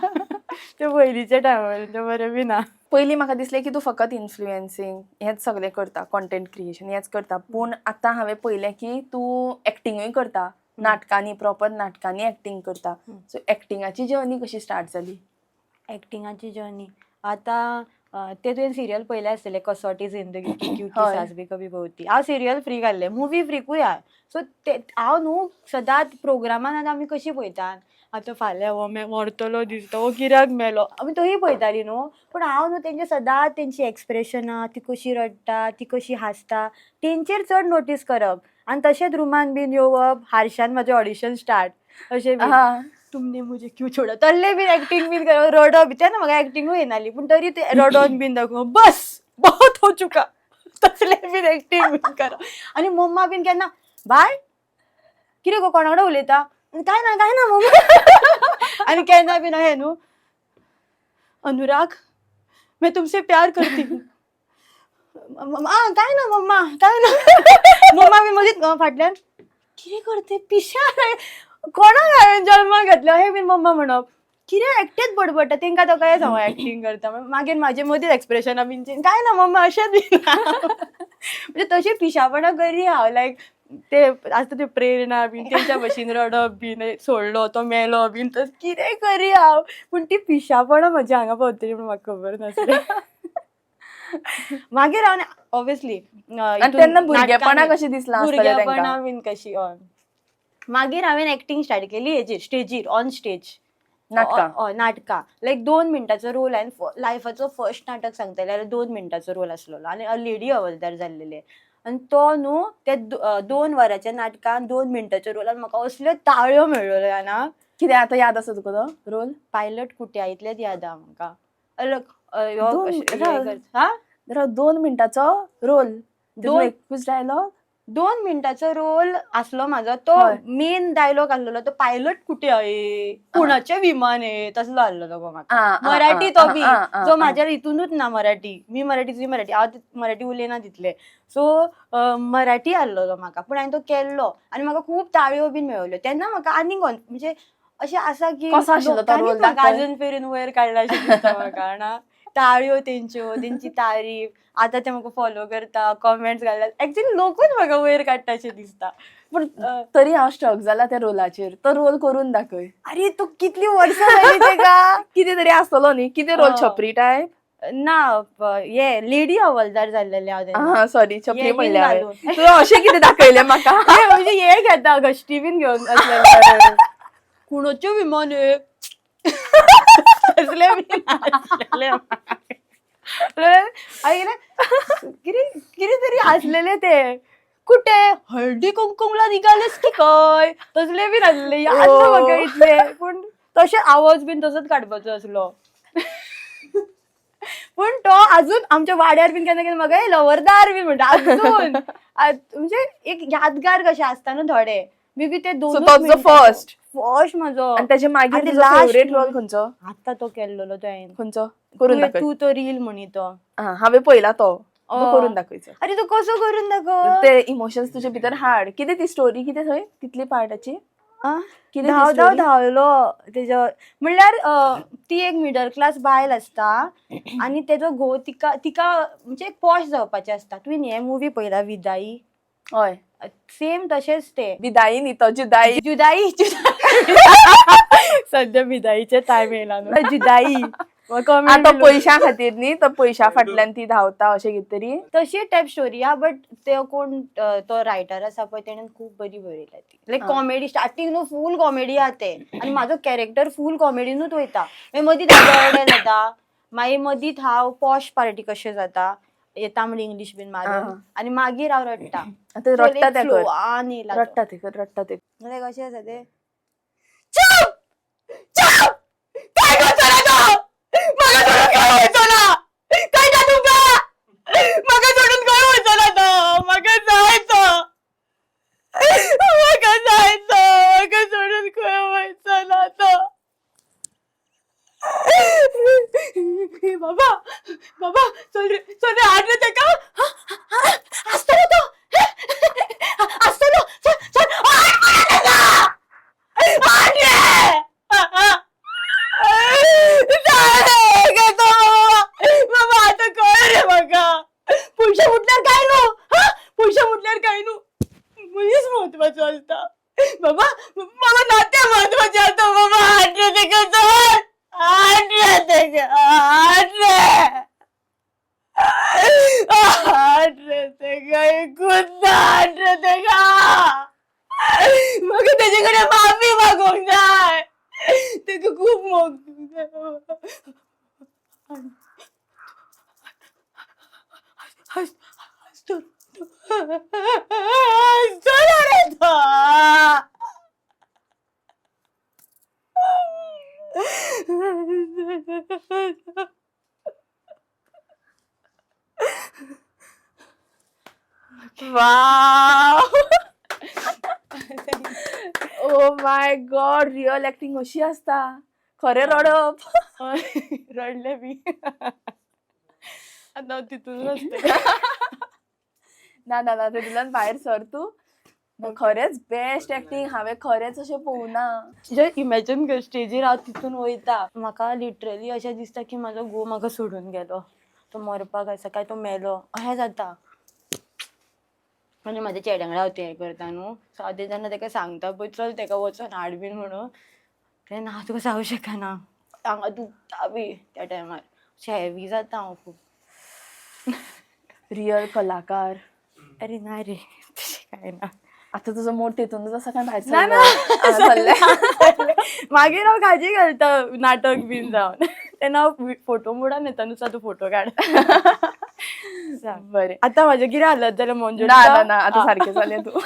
A: ते पयलींच्या टायमार ते बरें बी ना.
B: पयलीं म्हाका दिसलें की तूं फकत इन्फ्लुएन्सींग हेंच सगळें करता, कॉन्टेंट क्रिएशन हेंच करता. पूण आतां हांवें पळयलें की तूं एक्टिंगूय करता, नाटकांनी, प्रॉपर नाटकांनी एक्टींग करता. सो एक्टिंगाची जर्नी कशी स्टार्ट जाली?
A: एक्टिंगाची जर्नी आतां ते तुवें सिरियल पळयलें आसतलें, कसोटी जिंदगी की, क्योंकि सास भी कभी बहू थी. हांव सिरियल फ्री घाल्लें, मुवी फ्रिकूय आहा. सो ते हांव न्हू सदांच प्रोग्रामान आतां आमी कशी पळयतात, आतां फाल्यां हो मरतलो दिसता, हो कित्याक मेलो, आमी तशी पळयतालीं न्हू. पूण हांव न्हू तेंचे सदांच तेंची एक्सप्रेशनां, ती कशी रडटा, ती कशी हांसता, तेंचेर चड नोटीस करप. आनी तशेंच रुमान बीन येवप, हारशान म्हाजें ऑडिशन स्टार्ट अशें बीन, तुमने मुझे क्यों छोड़ा, तल्ले बीन एक्टिंग बीन करप, रडप बी. तेन्ना म्हाका एक्टिंगूय येनाली, पूण तरी ते रडोन बीन दाखोवप, बस बहुत हो चुका, तसले बीन एक्टिंग बीन करप. आनी मम्मा बीन केन्ना, बाय कितें गो, कोणा कडेन उलयता? काय ना, काय ना मम्मा. आनी केन्ना बीन अशें न्हू, अनुराग मैं तुमसे प्यार करती हूँ. आं, काय ना मम्मा, काय ना मम्मा. बी मदींच फाटल्यान कितें करते पिशार, कोणाक हांवें जल्माक घातलो अशें बीन मम्मा म्हणप. कितें एकटेच बडबडटा, तेंकां तो काय सांगू एक्टींग करता. मागीर म्हाजे मदींच एक्सप्रेशनां बीन काय ना मम्मा, अशेंच बीन. म्हणजे तशें पिशापणां करी हांव, लायक ते आसता ते प्रेरणा बीन तेंच्या भशेन रडप बीन, सोडलो तो मेलो बीन, तशें कितें करी हांव. पूण ती पिशापणां म्हज्या हांगा पावतली म्हूण म्हाका खबर नासलें. मागीर हांव ऑब्वियसली
B: आनी तेन्ना भुरगेपणा कशें दिसलां आसतलें तेंकां?
A: भुरगेपणा बीन कशी, हय. मागीर हांवें एक्टींग स्टार्ट केली हेजेर, स्टेजीर, ऑन स्टेज.
B: नाटकां?
A: हय, नाटकां. लायक 2 मिनटाचो रोल. हांवें लायफाचो फर्स्ट नाटक सांगतलें जाल्यार 2 मिनटाचो रोल आसलेलो आनी लेडी हवलदार जाल्लेलें. आनी तो न्हू त्या 2 वरांच्या नाटकान 2 मिनटाच्या रोलान म्हाका असल्यो ताळयो मेळ्ळ्यो जाणा.
B: कितें आतां याद आसा तुका तो रोल?
A: पायलट कुट्या, इतलेंच याद आहा म्हाका. अलग ह्यो
B: दोन
A: अशें हे हा
B: 2 मिनटाचो रोल,
A: दोन
B: एकूच डायलॉग?
A: 2 मिनटाचो रोल आसलो म्हाजो तो. मेन डायलॉग आसलेलो तो, "पायलट कुठे आहे? कुणाचे विमान आहे?" तसलो आसलेलो गो म्हाका.
B: आ, आ,
A: मराठी
B: आ,
A: तो बी
B: आ, आ,
A: जो
B: आ.
A: म्हाज्या हितूनच ना मराठी. मी मराठी, तुजी मराठी, हांव मराठी उलयना तितले. सो मराठी आसलेलो म्हाका, पूण हांवें तो केल्लो आनी म्हाका खूब ताळयो बीन मेळ्ळ्यो तेन्ना. म्हाका आनीक म्हणजे अशें आसा की
B: कसो आशिल्लो तो
A: लोकांनीच
B: role?
A: म्हाका
B: दाखय.
A: अजून मेरेन वयर काडला अशें दिसता म्हाका, जाणा. ताळयो तेंच्यो, तेंची तारीफ, आतां ते म्हाका फॉलो करता, कॉमेंट्स घालतात. एक्चुअली लोकूच म्हाका वयर काडटा अशें दिसता.
B: पूण तरी हांव स्टक जाला त्या रोलाचेर. तो रोल करून दाखय.
A: अरे, तूं कितली वर्सां जाली तेका.
B: कितें तरी आसतलो न्ही, कितें रोल?
A: हय.
B: छपरी टायप?
A: ना, हे लेडी हवलदार जाल्लेले हांव तेन्ना.
B: हा, सॉरी, छपरी
A: हे बीन
B: म्हणलें हांवें.
A: घालून.
B: तुवें अशें कितें दाखयलें म्हाका.
A: हे म्हणजे हे घेता, गश्टी बीन घेवन आसलेले. कुणाच्यो विमान हे, तसले बीन आसलेले. आनी कितें कितें कितें तरी आसलेले ते, कुठे हळदी कुंकुमला निघालेस की काय, तसले बीन आसलेले. याद ना म्हाका इतले, पूण तशे आवाज बीन तसोच काडपाचो आसलो. पूण तो अजून आमच्या वाड्यार बीन केन्ना केन्ना म्हाका "ए, लवरदार" बीन म्हणटा अजून. म्हणजे एक यादगार कशे आसता न्हू थोडे, मे बी ते
B: सो
A: दोन.
B: तो फर्स्ट?
A: फर्स्ट म्हाजो.
B: आनी त्याच्या मागीर
A: आनी
B: तुजो
A: last
B: favourite role खंयचो?
A: आता तो केल्लोलो तो हांवें.
B: खंयचो? करून दाखय.
A: तू तो रील म्हणी तो.
B: हा, हांवें पळयला तो. तो करून दाखयचो.
A: अरे, तू कसो करून दाखव?
B: ते इमोशन्स तुजे भितर हाड. कितें ती स्टोरी, कितें थंय कितली पार्टाची? कितें ती
A: धांव धांव
B: story?
A: धांवलो तेजो म्हणल्यार ती एक मिडल क्लास बायल आसता आनी तेजो घोव तिका तिका म्हणजे एक पॉश जावपाचें आसता. तुवें हे मुवी पळयला, विदाई?
B: हय.
A: सेम तशेंच ते.
B: विदाई न्ही तो, जुदाई.
A: जुदाई, जुदाई. सध्या विदाईचे टायम येयला न्हू, जुदाई.
B: आतां पयशां खातीर न्ही तो, पयशां फाटल्यान ती धांवता, अशें कितें तरी.
A: तशी टायप स्टोरी हा, बट ते कोण तो रायटर आसा पळय, तेणेन खूब बरी बरयल्या ती. लायक कॉमेडी स्टार्टींग न्हू, फूल कॉमेडी आहा ते आनी म्हाजो कॅरेक्टर फूल कॉमेडीनूच वयता. मागीर मदींच हांव रडे जाता, मागीर मदींच हांव पॉश पार्टी कशें जाता, हे तांबडी इंग्लीश बीन मारून आनी मागीर हांव रडटा.
B: आतां रडटा तें कर.
A: फ्लोआन येयला तो.
B: रडटा तें कर, रडटा तें.
A: म्हणजे कशें आसा तें, चुप चुप, काय करता तो? म्हाका सोडून खंय वयचो ना, कळटा तुमकां? म्हाका सोडून खंय वयचो ना तो. म्हाका जाय तो, म्हाका जाय तो. म्हाका सोडून खंय वयचो ना तो. बाबा, बाबा, चल रे, चल रे, हाड रे तेका. आसतलो तो, आसतलो. चल चल, हाड मरे तेका, हाड रे. जाय रे तो. बाबा, आतां कळ रे म्हाका, पयशे म्हटल्यार काय न्हू. हा, पयशे म्हटल्यार काय न्हू, मनीस म्हत्वाचो आसता बाबा. बाबा, नातें म्हत्वाचें आसता बाबा. हाड रे तेका, चल, हाड रे तेका, हाड रे, हाड रे तेका, एकूच हाड रे तेका. म्हाका तेजे कडेन माफी मागूंक जाय. तेका खूब मोग. हसतो हसतो रे तो.
B: Wow, oh my God, real acting अशी आसता खरें रडप.
A: रडले बी. आतां हांव तितून आसतलें.
B: ना ना ना, तितूंतल्यान भायर सर तूं. खरेंच बेस्ट एक्टींग, हांवें खरेंच अशें पळोवना.
A: जस्ट इमॅजिन कर, स्टेजीर हांव तितून वयता, म्हाका लिटरली अशें दिसता की म्हाजो घोव म्हाका सोडून गेलो, तो मरपाक आसा काय तो मेलो, अशें जाता. आनी म्हाज्या चेड्या वांगडा हांव तें करता न्हू, सो हांव तें जेन्ना तेका सांगता पळय, चल तेका वचोन हाड बीन म्हणून, तेन्ना हांव तुका सांगूंक शकना, हांगा दुखता बी त्या टायमार, अशें हेवी जाता हांव खूब.
B: रियल कलाकार.
A: अरे ना रे, तशें कांय ना.
B: आतां तुजो मोड तितूनच आसा काय भायर
A: ना ना.
B: सरलो? आ, सरलें.
A: मागीर हांव खाजी घालता नाटक बीन जावन, तेन्ना हांव फोटो मोडान येता न्हू, तूं फोटो काड. सांग.
B: बरें.
A: आतां म्हाजें कितें हालत जालें मंजूळ.
B: ना ना ना, आतां सारकें जालें तूं.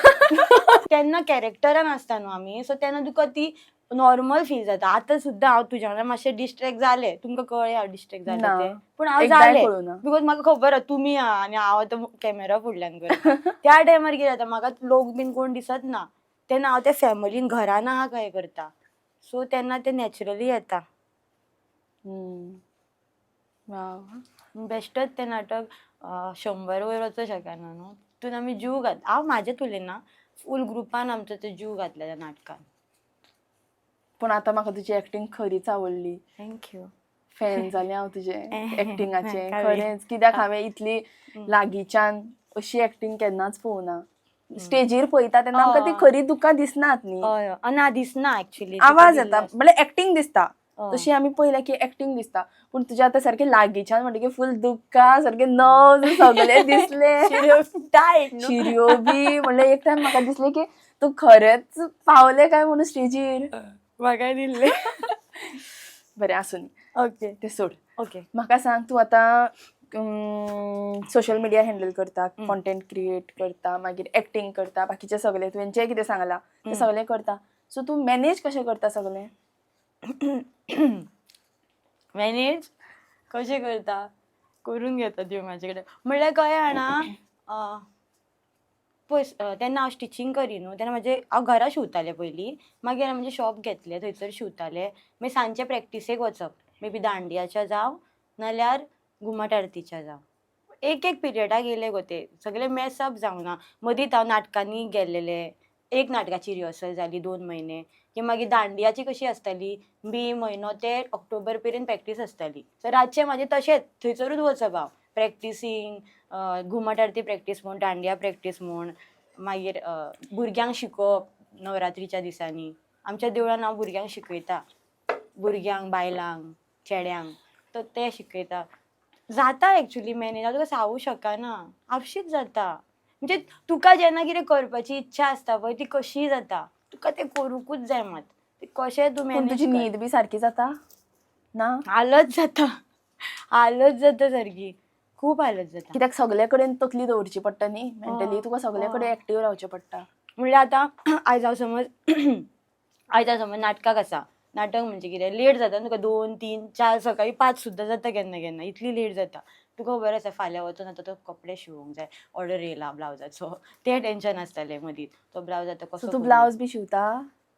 A: तेन्ना कॅरेक्टरान आसता न्हू आमी, सो तेन्ना तुका ती नॉर्मल फील जाता. आतां सुद्दां हांव तुज्या वांगडा मातशें डिस्ट्रेक्ट जालें, तुमकां कळ्ळें हांव डिस्ट्रेक्ट जालें
B: ना.
A: तें, पूण हांव
B: एकदांय
A: जालें
B: कळूं ना.
A: Because म्हाका खबर आहा तुमी आहा आनी हांव आतां कॅमेरा फुडल्यान करता. त्या टायमार कितें जाता, म्हाका लोक बीन कोण दिसत ना तेन्ना हांव त्या फॅमिलीन घरान आहा काय करता, सो तेन्ना ते नॅचरली येता.
B: वाव.
A: बेश्टच तें नाटक 100 वयर वचूं शकना न्हू, तितून आमी जीव घात, हांव म्हाजें उलयना, फूल ग्रुपान आमचो ते जीव घातला त्या नाटकान.
B: पूण आतां म्हाका तुजी एक्टींग खरीच आवडली.
A: Thank you.
B: Fan जालें हांव तुजें एक्टिंगाचें.
A: म्हाका बी.
B: खरेंच, कित्याक हांवें इतली लागींच्यान अशी एक्टींग केन्नाच पळोवना. स्टेजीर पळयता तेन्ना आमकां ती खरी दुकां दिसनात न्ही.
A: हय हय, ना दिसना एक्चुली.
B: आवाज येता म्हणल्यार एक्टींग दिसता, तशी आमी पळयल्या की एक्टींग दिसता, पूण तुज्या आतां सारकें लागींच्यान म्हणटकीर फूल दुकां सारकें नज सगळें दिसलें, शिरयो बी. म्हणल्यार एक टायम म्हाका दिसलें की तूं खरेंच पावलें काय म्हणून स्टेजीर.
A: म्हाका दिसलें.
B: बरें, आसूं,
A: ओके.
B: तें सोड.
A: ओके.
B: म्हाका सांग, तूं आतां सोशल मिडिया हँडल करता, कॉन्टेंट क्रिएट करता, मागीर एक्टींग करता, बाकीचें सगळें तुवें जें कितें सांगलां तें सगळें करता, सो तूं मॅनेज कशें करता सगळें?
A: मॅनेज कशें करता? करून घेता त्यो म्हाजे कडेन. म्हणल्यार कळ्ळें जाणा, पळय तेन्ना हांव स्टिचींग करी न्हू, तेन्ना म्हाजें हांव घरा शिंवतालें पयलीं, मागीर हांवें म्हजें शॉप घेतलें, थंयसर शिंवतालें. मागीर सांजचें प्रॅक्टिसेक वचप, मे बी दांडियाच्या जावं नाल्यार घुमट आरतीच्या जावं. एक एक पिरियडाक येयले गो ते सगळे मॅसअप जावना. मदींत हांव नाटकांनी गेल्लेलें, एक नाटकाची रिहर्सल जाली 2 म्हयने की मागीर दांडियाची कशी आसताली, मे म्हयनो ते ऑक्टोबर मेरेन प्रॅक्टीस आसताली. सो रातचें म्हाजें तशेंच थंयसरूच वचप हांव प्रॅक्टिसींग, घुमट आरती प्रॅक्टीस म्हूण, दांडिया प्रॅक्टीस म्हूण, मागीर भुरग्यांक शिकोवप नवरात्रीच्या दिसांनी. आमच्या देवळान हांव भुरग्यांक शिकयता, भुरग्यांक, बायलांक, चेड्यांक, तर ते शिकयता. जाता एक्चुली मॅनेज, हांव तुका सांगू शकना, आपशीच जाता. म्हणजे तुका जेन्ना कितें करपाची इच्छा आसता पळय, ती कशीय जाता, तुका तें करूंकूच जाय मात तें कशें तूं
B: पूण
A: मॅनेज
B: तुजी
A: कर.
B: न्हीद बी सारकी जाता ना?
A: हालत जाता, हालत जाता सारकी, खूब हालत जाता.
B: कित्याक सगळे कडेन तकली दवरची पडटा न्ही मेंटली, तुका सगळे कडेन एक्टीव रावचें पडटा.
A: म्हणल्यार आतां आयज हांव समज, आयज हांव समज नाटकाक आसा, नाटक म्हणजे कितें लेट जाता न्हू तुका, 2 3 4 सकाळीं 5 सुद्दां जाता केन्ना केन्ना, इतली लेट जाता. तुका खबर आसा फाल्यां वचून आतां तो कपडे शिवूंक जाय, ऑर्डर येयला ब्लावजाचो, तें टेंशन आसतालें मदीं, तो ब्लावज आतां
B: सो
A: कसो
B: तूं
A: करूं.
B: ब्लावज बी शिंवता?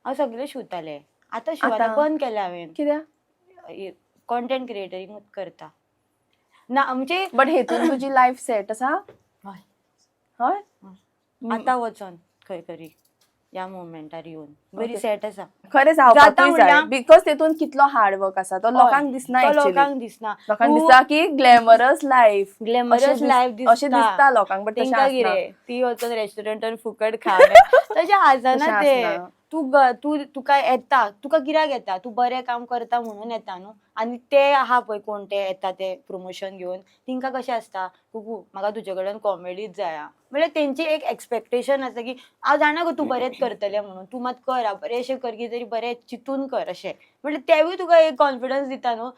A: हांव सगळें शिंवतालें, आतां शिंवना,
B: आतां?
A: बंद केलें हांवें.
B: कित्याक?
A: कॉन्टेंट क्रिएटरींग करता ना म्हणजे.
B: बट हेतून तुजी लायफ सेट आसा?
A: हय.
B: हय.
A: आतां वचोन खंय तरी ह्या मोमेंटार येवन बरी सेट आसा.
B: खरें
A: जाता
B: जावपाकूय जाय,
A: म्हणल्यार-
B: because तेतून कितलो हार्ड वर्क आसा तो लोकांक दिसना
A: तो
B: actually.
A: लोकांक दिसना.
B: लोकांक दिसता की ग्लॅमरस लायफ,
A: ग्लॅमरस लायफ दिसता
B: अशें दिसता लोकांक, बट तशें
A: तेंकां
B: आसना.
A: कितें ती वचून रेस्टॉरंटान फुकट खा, तशें आसना
B: तशें
A: तें.
B: आसना.
A: तूं तुका येता, तुका कित्याक येता, तूं बरें काम करता म्हणून येता न्हू. आनी ते आहा पळय कोण ते येता ते प्रमोशन घेवन, तेंकां कशें आसता, कुकू म्हाका तुजे कडेन कॉमेडीच जाय आं, म्हणल्यार तेंची एक एक्सपेक्टेशन आसता की हांव जाणा गो तूं बरेंच करतलें म्हणून, तूं मात कर आं, बरेंशें कर, कितें तरी बरें चिंतून कर अशें. म्हणल्यार तेवूय तुका एक कॉन्फिडन्स दिता न्हू,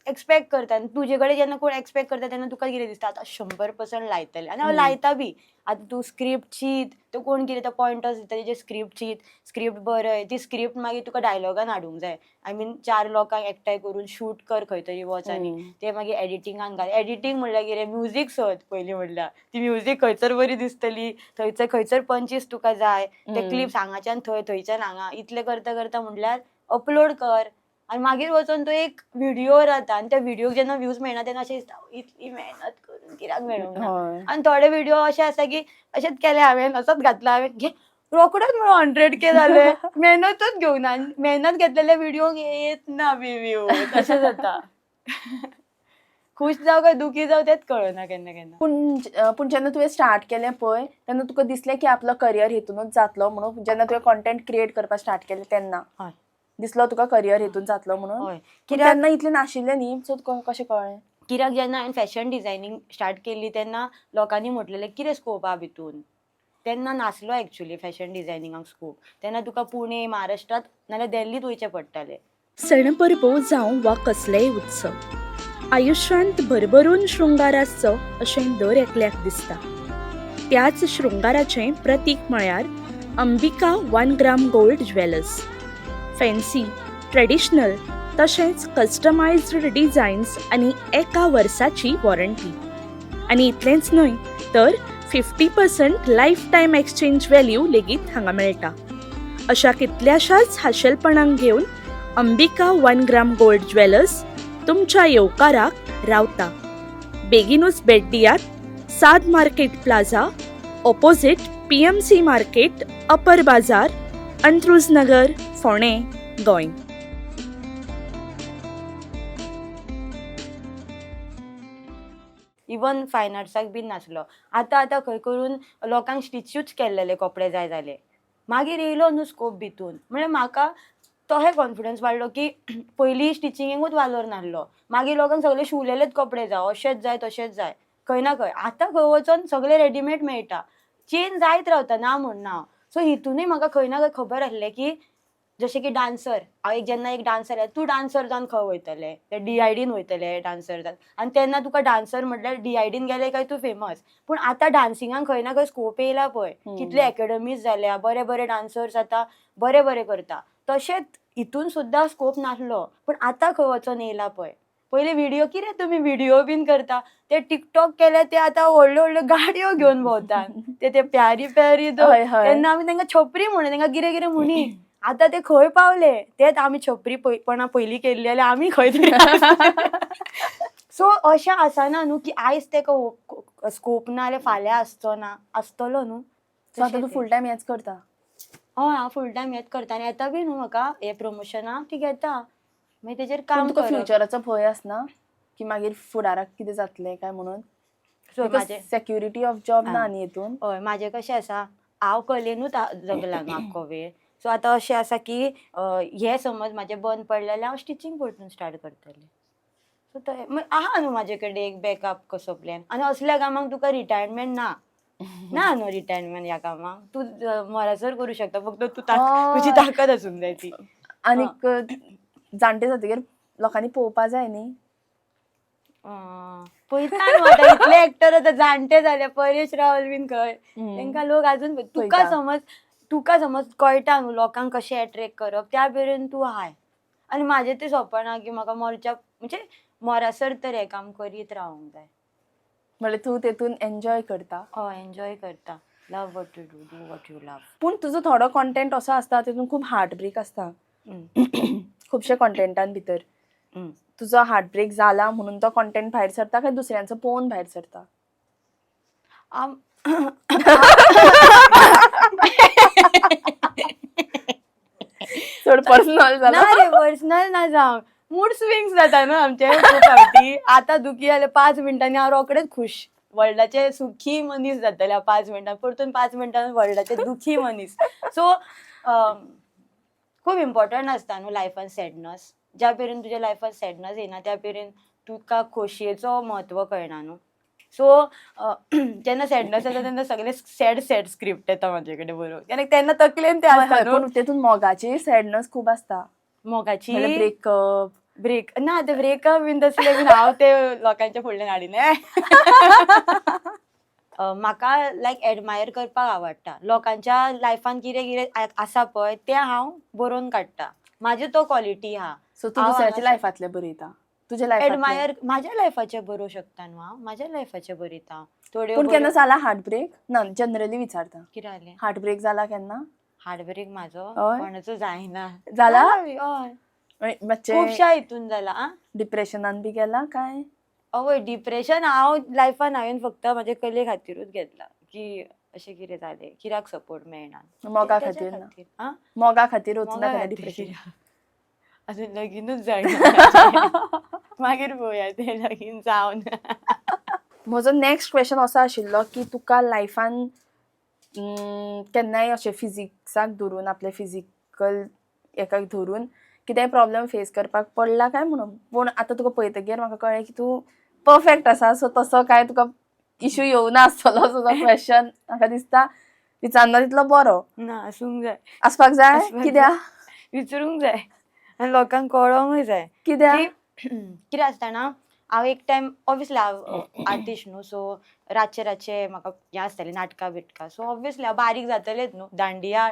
A: एक्सपेक्ट करता. आनी तुजे कडेन जेन्ना कोण एक्सपेक्ट करता तेन्ना तुका कितें दिसता, आतां 100% लायतलें. आनी हांव लायता बी. आतां तूं स्क्रिप्ट चीत, तो कोण कितें तो पॉयंटर्स दिता तेजे, स्क्रिप्ट चीत, स्क्रिप्ट बरय, ती स्क्रिप्ट मागीर तुका डायलॉगान हाडूंक जाय, I mean 4 लोकांक एकठांय करून शूट कर खंय तरी वच, आनी ते मागीर एडिटिंगान घाल. एडिटींग म्हणल्यार कितें, म्युजीक सोद पयलीं, म्हणल्यार ती म्युजीक खंयसर बरी दिसतली, थंयसर खंयसर पंचीस तुका जाय ते क्लिप्स हांगाच्यान थंय, थंयच्यान हांगा, इतलें करता करता म्हणल्यार अपलोड कर, आनी मागीर वचोन तो एक व्हिडियो जाता, आनी त्या व्हिडियोक जेन्ना व्यूज मेळना तेन्ना अशें दिसता इतली मेहनत करून कित्याक मेळूंक ना. आनी थोडे व्हिडियो अशे आसा की अशेंच केलें हांवें, असोच घातला हांवें, घे रोखडेच म्हणून 100K जाले, मेहनतच घेवंक ना. आनी मेहनत घेतलेल्या व्हिडियोक येत ना बी व्यू, तशें जाता. खुश जावं काय दुखी जावं तेंच कळना केन्ना केन्ना.
B: पूण जेन्ना तुवें स्टार्ट केलें पळय तेन्ना तुका दिसलें की आपलो करियर हेतूनच जातलो म्हणून, जेन्ना तुवें कॉन्टेंट क्रिएट करपाक स्टार्ट केलें तेन्ना दिसलो तुका करियर हेतून जातलो म्हणून?
A: हय.
B: पूण
A: कित्याक
B: तेन्ना इतलें नाशिल्लें न्ही, सो तुका कशें कळ्ळें?
A: कित्याक जेन्ना हांवें फॅशन डिझायनींग स्टार्ट केली तेन्ना लोकांनी म्हटलेलें कितें स्कोप आहा भितून, तेन्ना नासलो एक्चुली फॅशन डिझायनिंगाक स्कोप. तेन्ना तुका पुणे, महाराष्ट्रांत नाल्यार दिल्लीत वयचें पडटालें.
D: सण परबो जावं वा कसलेय उत्सव, आयुश्यांत भरभरून शृंगार आसचो अशें दर एकल्याक दिसता. त्याच शृंगाराचें प्रतीक म्हळ्यार Ambika 1 gram gold jewellers. Fancy, traditional तशेंच कस्टमायज्ड डिझायन्स आनी एका वर्साची वॉरंटी. आनी इतलेंच न्हय तर 50% life time exchange value लेगीत हांगा मेळटा. अशा कितल्याशाच खाशेलपणांक घेवन Ambika one gram gold jewellers तुमच्या येवकाराक रावता. बेगीनूच भेट दियात Saad market plaza, opposite PMC market, upper Bazaar, Antruz Nagar, Phone, Goa.
A: Even fine आर्ट्साक बीन नासलो. आतां आतां खंय करून लोकांक स्टिचूच केल्लेले कपडे जाय जाले. मागीर येयलो न्हू स्कोप भितून, म्हळ्यार म्हाका तोहे कॉन्फिडन्स वाडलो की पयलीं स्टिचिंगेकूच वालोर नासलो, मागीर लोकांक सगळे शिवलेलेच कपडे जाय, अशेंच जाय तशेंच जाय, खंय ना खंय. आतां खंय वचोन सगळे रेडीमेड मेळटा, चेंज जायत रावता, ना म्हण ना. सो हितूनय म्हाका खंय ना खंय खबर आसलें की जशें की डान्सर, हांव एक जेन्ना एक डान्सर, तूं डान्सर जावन खंय वयतलें, ते डीआयडीन वयतले डान्सर जावन, आनी तेन्ना तुका डान्सर म्हटल्यार डीआयडीन गेले काय तूं फेमस. पूण आतां डान्सिंगाक खंय ना खंय स्कोप येयला पळय, कितले एकेडमीज जाल्या, बरे बरे डान्सर्स आतां बरे बरे करता. तशेंच हितून सुद्दां स्कोप नासलो, पूण आतां खंय वचोन येयला पळय. पयलीं व्हिडियो कितें तुमी व्हिडियो बीन करता, ते टिकटॉक केले, ते आतां व्हडल्यो व्हडल्यो गाडयो घेवन भोंवतात, ते ते प्यारी प्यारी दो.
B: हय हय
A: तेन्ना आमी तांकां छपरी म्हणी, तांकां कितें कितें म्हणी. आतां ते खंय पावले, तेच आमी छपरी पणा पयलीं केल्ली जाल्यार आमी खंय तरी. सो अशें आसना न्हू की आयज तेका स्कोप ना जाल्यार फाल्यां आसचो ना, आसतलो न्हू.
B: सो आतां तूं फूल टायम हेंच करता?
A: हय, हांव फूल टायम हेंच करता आनी येता बी न्हू म्हाका हे प्रमोशनाक ती घेता, मागीर तेजेर
B: पूण
A: काम
B: तुका
A: करप.
B: फ्युचराचो भंय आसना की मागीर फुडाराक कितें जातलें काय म्हणून?
A: सो म्हाजें
B: सेक्युरिटी ऑफ जॉब ना
A: आं.
B: न्ही हितून.
A: हय, म्हाजें कशें आसा, हांव कलेनूच जगलां न्हू आख्खो वेळ. सो आतां अशें आसा की हें समज म्हाजें बंद पडलें जाल्यार हांव स्टिचींग परतून स्टार्ट करतलें. सो तें आहा न्हू म्हाजे कडेन एक बॅकअप कसो प्लॅन. आनी असल्या कामाक तुका रिटायरमेंट ना, ना न्हू रिटायरमेंट ह्या कामाक, तूं मरासर करूं शकता, फक्त तूं तुजी ताकद आसूंक जाय ती.
B: आनीक जाणटे जातकीर लोकांनी पळोवपा जाय न्ही.
A: पळयता न्हू आतां इतले एक्टर आतां जाणटे जाले, परेश रावल बीन खंय, तांकां लोक अजून तुका
B: पळयता.
A: समज, तुका समज कळटा न्हू लोकांक कशें एट्रेक्ट करप, त्या मेरेन तूं हाय. आनी म्हाजें तें सपन आहा की म्हाका मोरच्या म्हणजे मोरासर तर हें काम करीत रावंक जाय.
B: म्हणल्यार तूं तेतून एन्जॉय करता?
A: हय, एन्जॉय करता. Love what you do, do what you love.
B: पूण तुजो थोडो कॉन्टेंट असो आसता तितून खूब हार्ट ब्रेक आसता, खुबशे कॉन्टेंटान भितर. तुजो हार्ट ब्रेक जाला म्हणून तो कॉन्टेंट भायर सरता काय दुसऱ्यांचो पळोवन भायर सरता? चड पर्सनल
A: ना
B: जाला.
A: रे, पर्सनल ना जावं, मूड स्विंग्स जाता न्हू आमचे खूब फावटी. आतां दुखी जाल्यार 5 मिनटांनी हांव रोखडेच खुश, वर्ल्डाचे सुखी मनीस जातले हांव 5 मिनटां, परतून 5 मिनटां वर्ल्डाचे दुखी मनीस. सो खूब इम्पॉर्टंट आसता न्हू लायफान सॅडनस. ज्या मेरेन तुज्या लायफान सॅडनस येना त्या मेरेन तुका खोशयेचो म्हत्व कळना न्हू. सो जेन्ना सॅडनस येता तेन्ना सगळे सॅड सॅड स्क्रिप्ट येता म्हाजे कडेन बरोवन, कित्याक तेन्ना तकलेन ते
B: हय,
A: आसता
B: हय,
A: न्हू.
B: पूण तेतून मोगाची सॅडनस खूब आसता.
A: मोगाची
B: म्हणल्यार ब्रेकअप.
A: ब्रेक ना, ते ब्रेकअप बीन तसले बीन हांव ते लोकांच्या फुडल्यान हाडिना. म्हाका लायक एडमायर करपाक आवडटा, लोकांच्या लायफान कितें कितें आसा पळय तें हांव बरोवन काडटा, म्हाजे तो क्वॉलिटी आहा.
B: सो तूं
A: हांव
B: दुसऱ्याच्या
A: हांगासर-
B: लायफांतलें बरयता, तुज्या लायफांतलें?
A: एडमायर म्हाज्या लायफाचें बरोवंक शकता न्हू हांव, म्हाज्या लायफाचें बरयता हांव थोड्यो.
B: पूण केन्ना जाला हार्ट ब्रेक? ना, जनरली विचारता.
A: कितें जालें?
B: हार्ट ब्रेक जाला केन्ना?
A: हार्ट ब्रेक म्हाजो
B: हय.
A: कोणाचो जायना.
B: जाला?
A: हय.
B: मातशें
A: खुबश्या हितून जाला आं.
B: डिप्रेशनान बी गेला काय?
A: अवय, डिप्रेशन हांव लायफान हांवें फक्त म्हाजे कले खातीरूच घेतला की अशें कितें जालें, कित्याक सपोर्ट मेळना.
B: मोगा
A: तेच्या
B: खातीर ना?
A: खातीर, आं?
B: मोगा खातीर वचूना
A: मोगा
B: केन्ना
A: खातीर
B: डिप्रेशन?
A: कित्याक? अजून लगीनूच जायना म्हाजें. मागीर पळोवया तें लगीन जावन.
B: म्हजो नेक्स्ट क्वेश्चन असो आशिल्लो की तुका लायफान केन्नाय अशें फिजिक्साक धरून, आपल्या फिजिकल हेका धरून कितेंय प्रॉब्लम फेस करपाक पडला काय म्हणून. पूण आतां तुका पळयतकीर म्हाका कळ्ळें की तूं परफेक्ट आसा, सो तसो काय तुका इशू येवना आसतलो. सो तो क्वेश्चन म्हाका दिसता विचारना तितलो बरो.
A: ना, आसूंक जाय.
B: आसपाक जाय?
A: आसपाक
B: कित्याक?
A: विचारूंक जाय आनी लोकांक कळोंकूय जाय.
B: कित्याक?
A: की कितें आसता ना, हांव एक टायम ऑब्वियसली हांव आर्टिस्ट न्हू, सो रातचे रातचे म्हाका हें आसतालें नाटकां बिटकां, सो ऑब्वियसली हांव बारीक जातलेंच न्हू. दांडिया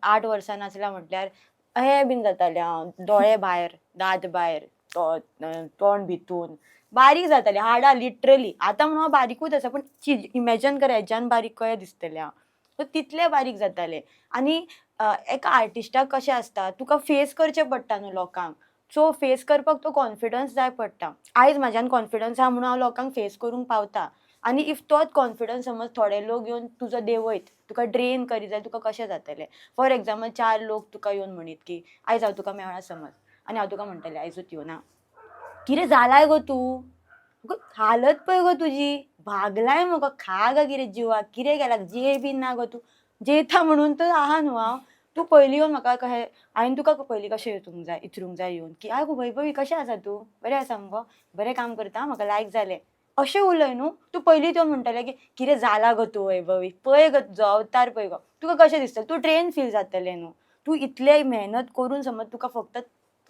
A: 8 वर्सां नाचल्या म्हटल्यार हें बीन जातालें हांव, दोळे भायर, दांत भायर, तोंड भितून बारीक जातालें, हाडां लिटरली. आतां म्हणून हांव बारीकूच आसा, पूण इमॅजन कर हेज्यान बारीक कशें दिसतलें हांव. सो तितलें बारीक जातालें. आनी एका आर्टिस्टाक कशें आसता, तुका फेस करचें पडटा न्हू लोकांक. सो फेस करपाक तो कॉन्फिडन्स जाय पडटा. आयज म्हाज्यान कॉन्फिडन्स आहा म्हणून हांव लोकांक फेस करूंक पावता. आनी if तोच कॉन्फिडन्स समज थोडे लोक येवन तुजो देंवयत, तुका ड्रेन करीत जाल्यार तुका कशें जातलें? फॉर एग्जाम्पल, चार लोक तुका येवन म्हणीत की आयज हांव तुका मेळ्ळा समज, आनी हांव तुका म्हणटलें आयजूच येवना, कितें जालाय गो तूं, गो हालत पळय गो तुजी, भागलाय मुगो, खा गो कितें जिवाक, कितें केलां, जेय बीन ना गो तूं, जेयता म्हणून तर आहा न्हू हांव. तूं पयलीं येवन म्हाका कशें, हांवें तुका पयलीं कशें वचूंक जाय, इचरूंक जाय येवन की आगो वैभवी कशें आसा तूं, बरें आसा मुगो, बरें काम करता, म्हाका लायक जालें, अशें उलय न्हू. तूं पयलींच येवन म्हणटलें की कितें जालां गो तूं वैभवी, पळय गो तुजो अवतार पळय गो, तुका कशें दिसतलें? तूं ड्रेन फील जातलें न्हू. तूं इतलें मेहनत करून समज तुका फक्त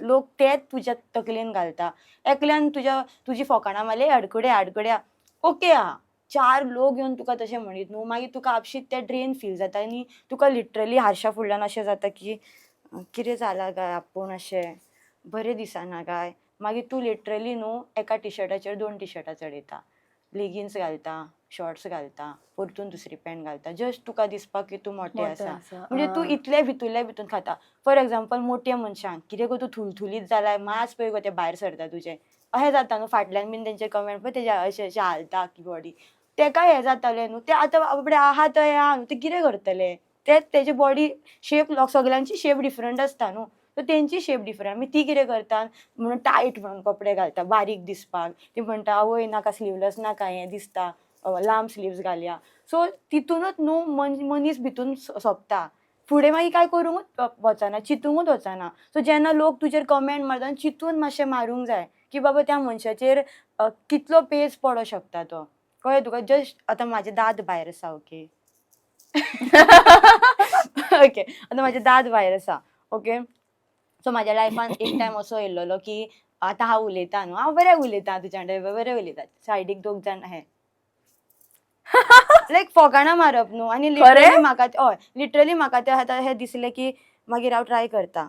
A: लोक तेच तुज्या तकलेन घालता, एकल्यान तुज्या तुजी फोकाणां मारली, आडकुड्या आडकुड्या, ओके आहा, चार लोक येवन तुका तशें म्हणीत न्हू, मागीर तुका आपशींच तें ड्रेन फील जाता आनी तुका लिटरली हारशा फुडल्यान अशें जाता की कितें जालां काय आपूण, अशें बरें दिसना काय. मागीर तूं लिटरली न्हू एका टिशर्टाचेर दोन टिशर्टां चडयता, लेगिन्स घालता, शॉर्ट्स घालता, परतून दुसरी पॅन्ट घालता, जस्ट तुका दिसपाक की तूं मोटें आसा. म्हणजे तूं इतले भितुरल्या भितून खाता. फॉर एग्जाम्पल, मोट्या मनशांक कितें गो तूं थुलथुलीत जालाय, मांस पळय गो तें भायर सरता तुजें, अशें जाता न्हू. फाटल्यान बीन तेंचे कमेंट पळय, तेजे अशें अशें हालता आख्खी बॉडी, तेका हें जातालें न्हू. ते आतां बाबडे आहा थंय आहा न्हू, ते कितें करतले? ते तेजे बॉडी शेप, सगल्यांची शेप डिफरंट आसता न्हू, सो तेंची शेप डिफरंट. मागीर ती कितें करता म्हणून टायट म्हणून कपडे घालता बारीक दिसपाक. ती म्हणटा आवय नाका स्लिवलस नाका, हें दिसता, लांब स्लिव्स घालया. सो तितूनच न्हू मनीस भितून सोंपता. फुडें मागीर कांय करूंकूच वचना, चिंतूंकूच वचना. सो जेन्ना लोक तुजेर कमेंट मारता, चिंतून मातशें मारूंक जाय की बाबा त्या मनशाचेर कितलो पेज पडोंक शकता तो, कळ्ळें तुका? जस्ट आतां म्हाजे दांत भायर आसा, ओके ओके, आतां म्हाजे दांत भायर आसा, ओके. सो म्हाज्या लायफान एक टायम असो येयल्लो की आतां हांव उलयतां न्हू, हांव बरें उलयतां तुज्या वांगडा, बरें उलयतां, सायडीक दोग जाण हे लायक फोकाणां मारप न्हू. आनी लिटरली म्हाका, हय लिटरली म्हाका तें आतां हें दिसलें की मागीर हांव ट्राय करता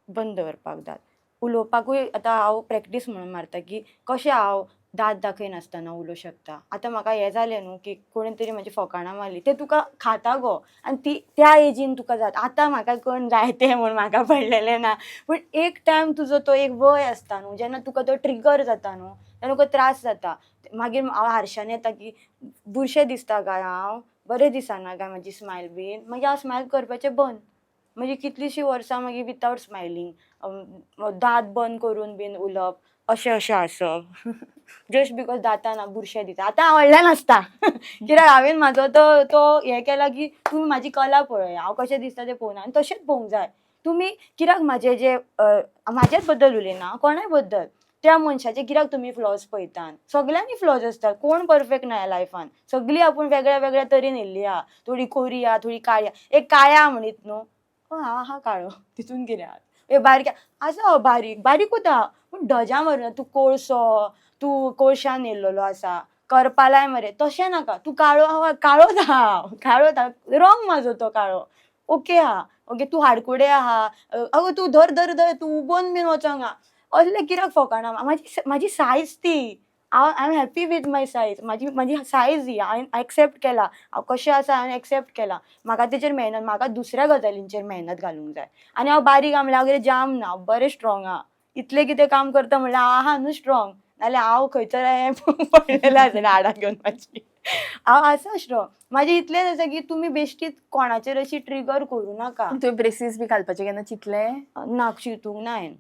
A: बंद दवरपाक दांत. उलोवपाकूय आतां हांव प्रॅक्टीस म्हणून मारता की कशें हांव दांत दाखयनासतना उलोवंक शकता. आतां म्हाका हें जालें न्हू की कोणें तरी म्हाजी फोकाणां मारली, तें तुका खाता गो, आनी ती त्या एजीन तुका जाता. आतां म्हाका कोण जाय तें म्हूण म्हाका पडलेलें ना, पूण एक टायम तुजो तो एक वय आसता न्हू जेन्ना तुका तो ट्रिगर जाता न्हू, तेन्ना तुका त्रास जाता. मागीर हांव हारशान येता की बुरशें दिसता काय हांव, बरें दिसना काय म्हाजी स्मायल बीन, मागीर हांव स्मायल करपाचें बंद. मागीर कितलींशीं वर्सां मागीर वितावट स्मायलींग, दांत बंद करून बीन उलोवप, अशें अशें आसप, जस्ट because दांतां ना, बुरशें दिसता. आतां हांव व्हडल्यान आसता कित्याक हांवें म्हाजो तो तो हें केला की तुमी म्हाजी कला पळय, हांव कशें दिसता तें पळोवना, आनी तशेंच पळोवंक जाय तुमी. कित्याक म्हाजे जे म्हाजेच बद्दल उलयना, कोणाय बद्दल, त्या मनशाचे कित्याक तुमी फ्लॉज पळयतात? सगल्यांनी फ्लॉज आसतात, कोण परफेक्ट ना ह्या लायफान. सगळीं आपूण वेगळ्या वेगळ्या तरेन येयल्ली आहा, थोडी कोरी आहा, थोडी काळी आहा. एक काळ्या म्हणीत न्हू, हय हांव आहा काळो, तितून कितें आहा? ए बारीक आसा हांव, बारीक बारीकूच आहा, पूण धजा मारून तूं कोळसो, तूं कोळशान येयल्लोलो आसा, करपालाय मरे, तशें नाका. तूं काळो आहा, काळोच आहा हांव, काळोच आहा, रंग म्हाजो तो काळो, ओके आहा. ओके, तूं हाडकुडें आहा, अगो तूं धर धर धर, तूं उबोन बीन वचोंक आहा, असलें कित्याक फोकाणां? म्हाजी सायज ती, हांव I am happy with my size. म्हाजी सायज ही हांवें एक्सेप्ट केला, हांव कशें आसा हांवें एक्सेप्ट केला. म्हाका तेचेर मेहनत, म्हाका दुसऱ्या गजालींचेर मेहनत घालूंक जाय. आनी हांव बारीक आहा म्हणल्यार हांव कितें जाम ना, हांव बरें स्ट्रॉंग आहा. इतलें कितें काम करता म्हणल्यार हांव आहा न्हू स्ट्रॉंग, नाल्यार हांव खंयसर हांवें पडलेलें आसतलें हाडां घेवन म्हाजी. हांव आसा स्ट्रॉंग. म्हाजें इतलेंच आसा की तुमी बेश्टीच कोणाचेर अशी ट्रिगर करूं नाका.
B: तुवें ब्रेसीस बी घालपाचें केन्ना चिंतलें?
A: ना, चिंतूंक ना हांवें.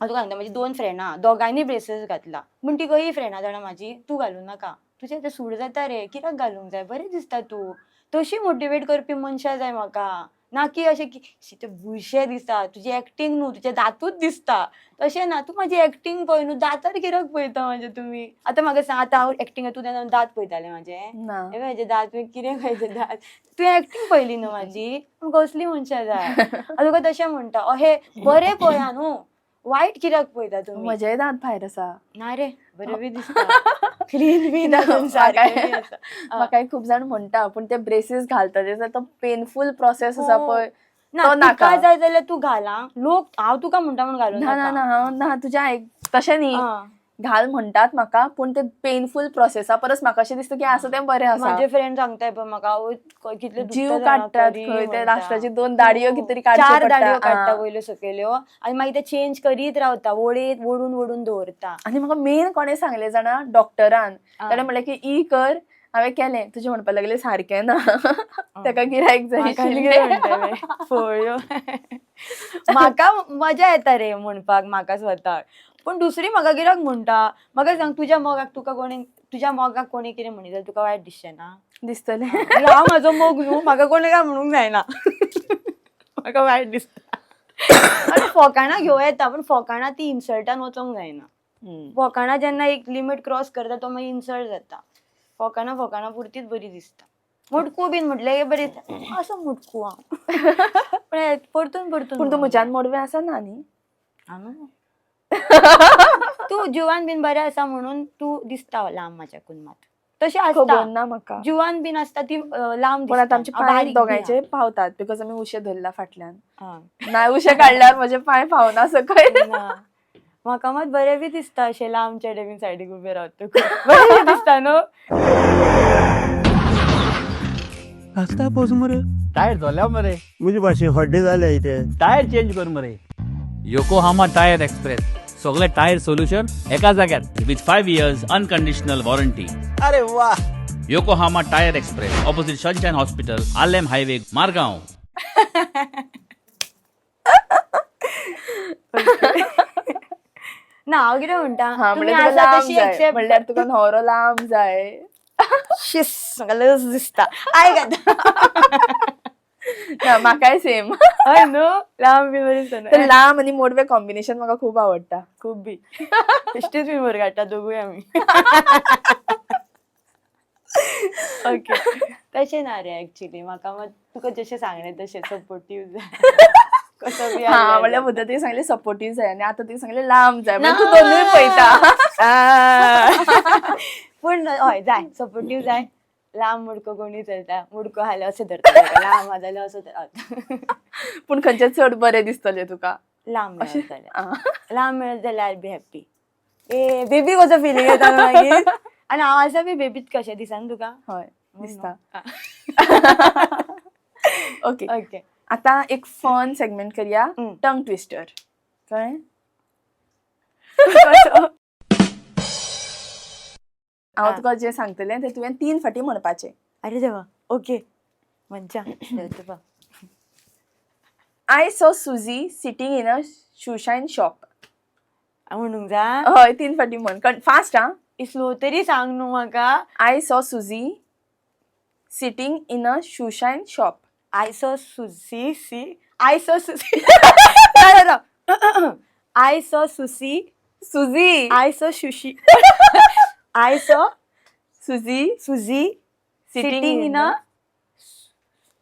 A: हांव तुका सांगता, म्हाजी दोन फ्रेंडां, दोगांयनी ब्रेसीस घातला, पूण ती कही फ्रेंडां जाणा म्हाजी, तूं घालूं नाका, तुजें तें सूट जाता रे, कित्याक घालूंक जाय, बरें दिसता तूं. तशी मोटिवेट करपी मनशां जाय म्हाका, ना की अशें की शी तें बुरशें दिसता, तुजी एक्टींग न्हू तुजे दांतूच दिसता, तशें ना. तूं म्हाजी एक्टींग पळय न्हू, दांतार कित्याक पळयता म्हाजे तुमी? आतां म्हाका सांग, आतां हांव एक्टींग, तूं तेन्ना दांत पळयतालें म्हाजे?
B: ना.
A: हे म्हाजे दांत कितें खंयचे दांत? तुवें एक्टींग पळयली न्हू म्हाजी? तुमकां असली मनशां जाय. हांव तुका तशें म्हणटा, अहें बरें पळया न्हू, वायट कित्याक पळयता तुमी?
B: म्हजेय दांत भायर आसा.
A: ना रे, बरें बी दिसता, क्लीन बी सारकें बी आसा.
B: म्हाकाय खूब जाण म्हणटा, पूण ते ब्रेसीस घालता तेजो तो पेनफूल प्रोसेस आसा पळय.
A: ना
B: तो
A: तुका
B: नाका.
A: जाय जाल्यार तूं घाल आं. लोक हांव तुका म्हणटा म्हूण घालूं
B: ना ना ना, हांव ना तुज्या आयक तशें न्ही.
A: आं.
B: घाल म्हणटात म्हाका, पूण ते पेनफूल प्रोसेसा परस म्हाका अशें दिसता की आसा तें बरें आसा.
A: म्हाजे फ्रेंड सांगताय पळय म्हाका, आवय कितले दुखता
B: जीव
A: जाणा
B: काडटात
A: तरी
B: खंय ते
A: म्हणटा.
B: लास्टाची दोन दाडयो कितें तरी काडच्यो
A: चार
B: पडटा.
A: दाडयो काडटा
B: आं.
A: वयल्यो सकयल्यो आनी मागीर ते चेंज करीत रावता, वडयत ओडून ओडून दवरता.
B: आनी म्हाका मेन कोणें सांगलें जाणा, डॉक्टरान.
A: आं.
B: ताणें म्हणलें की ई कर, हांवें केलें, तुजें म्हणपाक लागलें सारकें ना, ताका गिरायक जाय
A: म्हाका आनी कितें
B: आशिल्लें.
A: म्हणटलें? फळयो. म्हाका मजा येता रे म्हणपाक म्हाका स्वताक, पूण दुसरी म्हाका कित्याक म्हणटा? म्हाका सांग, तुज्या मोगाक तुका कोणी, तुज्या मोगाक कोणी कितें म्हणीत जाल्यार तुका वायट दिसचें ना?
B: दिसतलें.
A: म्हणजे हांव म्हाजो मोग न्हू, म्हाका कोणी काय म्हणूंक जायना, म्हाका वायट दिसता. आनी फोकाणां घेवं येता, पूण फोकाणां ती इन्सल्टान वचोंक जायना. फोकाणां जेन्ना एक लिमीट क्रॉस करता तो मागीर इन्सल्ट जाता. फोकाणां फोकाणां पुरतीच बरी दिसता. मुटकू बीन म्हटलें की बरी दिसता, असो मुटकू हांव, पण हे परतून परतून.
B: पूण तूं म्हज्यान मोडवें आसा ना न्ही?
A: हांव न्हू. तूं जिवान बीन बरें आसा म्हणून तूं दिसता लांब म्हाज्याकून मात, तशें
B: खबर
A: आसता.
B: ना म्हाका.
A: जिवान बीन आसता ती लांब
B: पूण आतां
A: दिसता.
B: आमचे
A: हांव
B: पांय
A: बारीक बी
B: दोगांयचे पावतात, because आमी उशें धरला फाटल्यान.
A: आहा.
B: ना उशें काडल्यार म्हजे पांय पावना सकयल.
A: ना म्हाका मात बरें बी दिसता अशें लांब चेडे बीन सायडीक उबें रावतकूच बरें बी दिसता न्हू.
E: आसता पोस मरे.
F: टायर जोल्या मरे.
E: म्हजे भाशेन हड्डे जाले इथे.
F: टायर चेंज कर मरे.
G: योकोहामा टायर एक्सप्रेस, सगळे टायर सोल्युशन एका जाग्यार.
H: With 5 years unconditional warranty.
C: अरे वा.
H: Yokohama Tire Express, opposite Sunshine Hospital, Alem Highway, Margao.
A: ना हांव कितें म्हणटा,
B: हा,
A: तुमी
B: म्हणल्यार तुका
A: आसा
B: लांब
A: तशी
B: जाय,
A: एक्सेप्ट.
B: म्हणल्यार तुका न्हवरो लांब जाय.
A: शीस, म्हाका लज दिसता, आयक आतां.
B: ना म्हाकाय सेम.
A: हय न्हू, लांब बी बरें दिसता
B: ते
A: न्हू.
B: लांब आनी मोडवे कॉम्बिनेशन म्हाका खूब आवडटा.
A: खूब बी बेश्टीच बी मोर काडटा दोगूय आमी. ओके, तशें ना रे, एक्चुली म्हाका मात तुका जशें सांगलें तशें सपोर्टीव जाय, कसो बी
B: हा,
A: आसल्यार
B: म्हणल्यार
A: जाता.
B: मुद्दा तुवें सांगलें सपोर्टीव जाय आनी आतां तुवें सांगलें लांब जाय, म्हणजे तूं दोनूय पळयता.
A: पूण हय जाय, सपोर्टीव जाय. लांब मुडको कोणी चलता, मुडको हाल्यार अशें धरता ताका, लांब आसा जाल्यार असो धरता.
B: पूण खंयचें चड बरें दिसतलें तुका?
A: लांब मेळत जाल्यार,
B: आं.
A: लांब मेळत जाल्यार I be happy. A baby कसो फिलींग येता न्हू मागीर, आनी हांव आसा बी बेबीच कशें दिसना तुका?
B: हय दिसता. ओके.
A: ओके.
B: आता एक फन सेगमेंट करया. टंग ट्विस्टर, कळ्ळें? हांव तुका जें सांगतलें तें तुवें तीन फाटी म्हणपाचें.
A: अरे देवा, ओके मंचा तुका.
B: I saw Suzy sitting in a shoeshine shop.
A: म्हणूंक जाय?
B: हय, तीन फाटी म्हण, फास्ट आं.
A: स्लो तरी सांग न्हू म्हाका.
B: I saw Suzy sitting in a shoeshine shop.
A: I saw Suzy see I saw Suzy I saw Susie
B: Suzy.
A: I saw sushi I saw
B: Suzy
A: Suzy sitting in a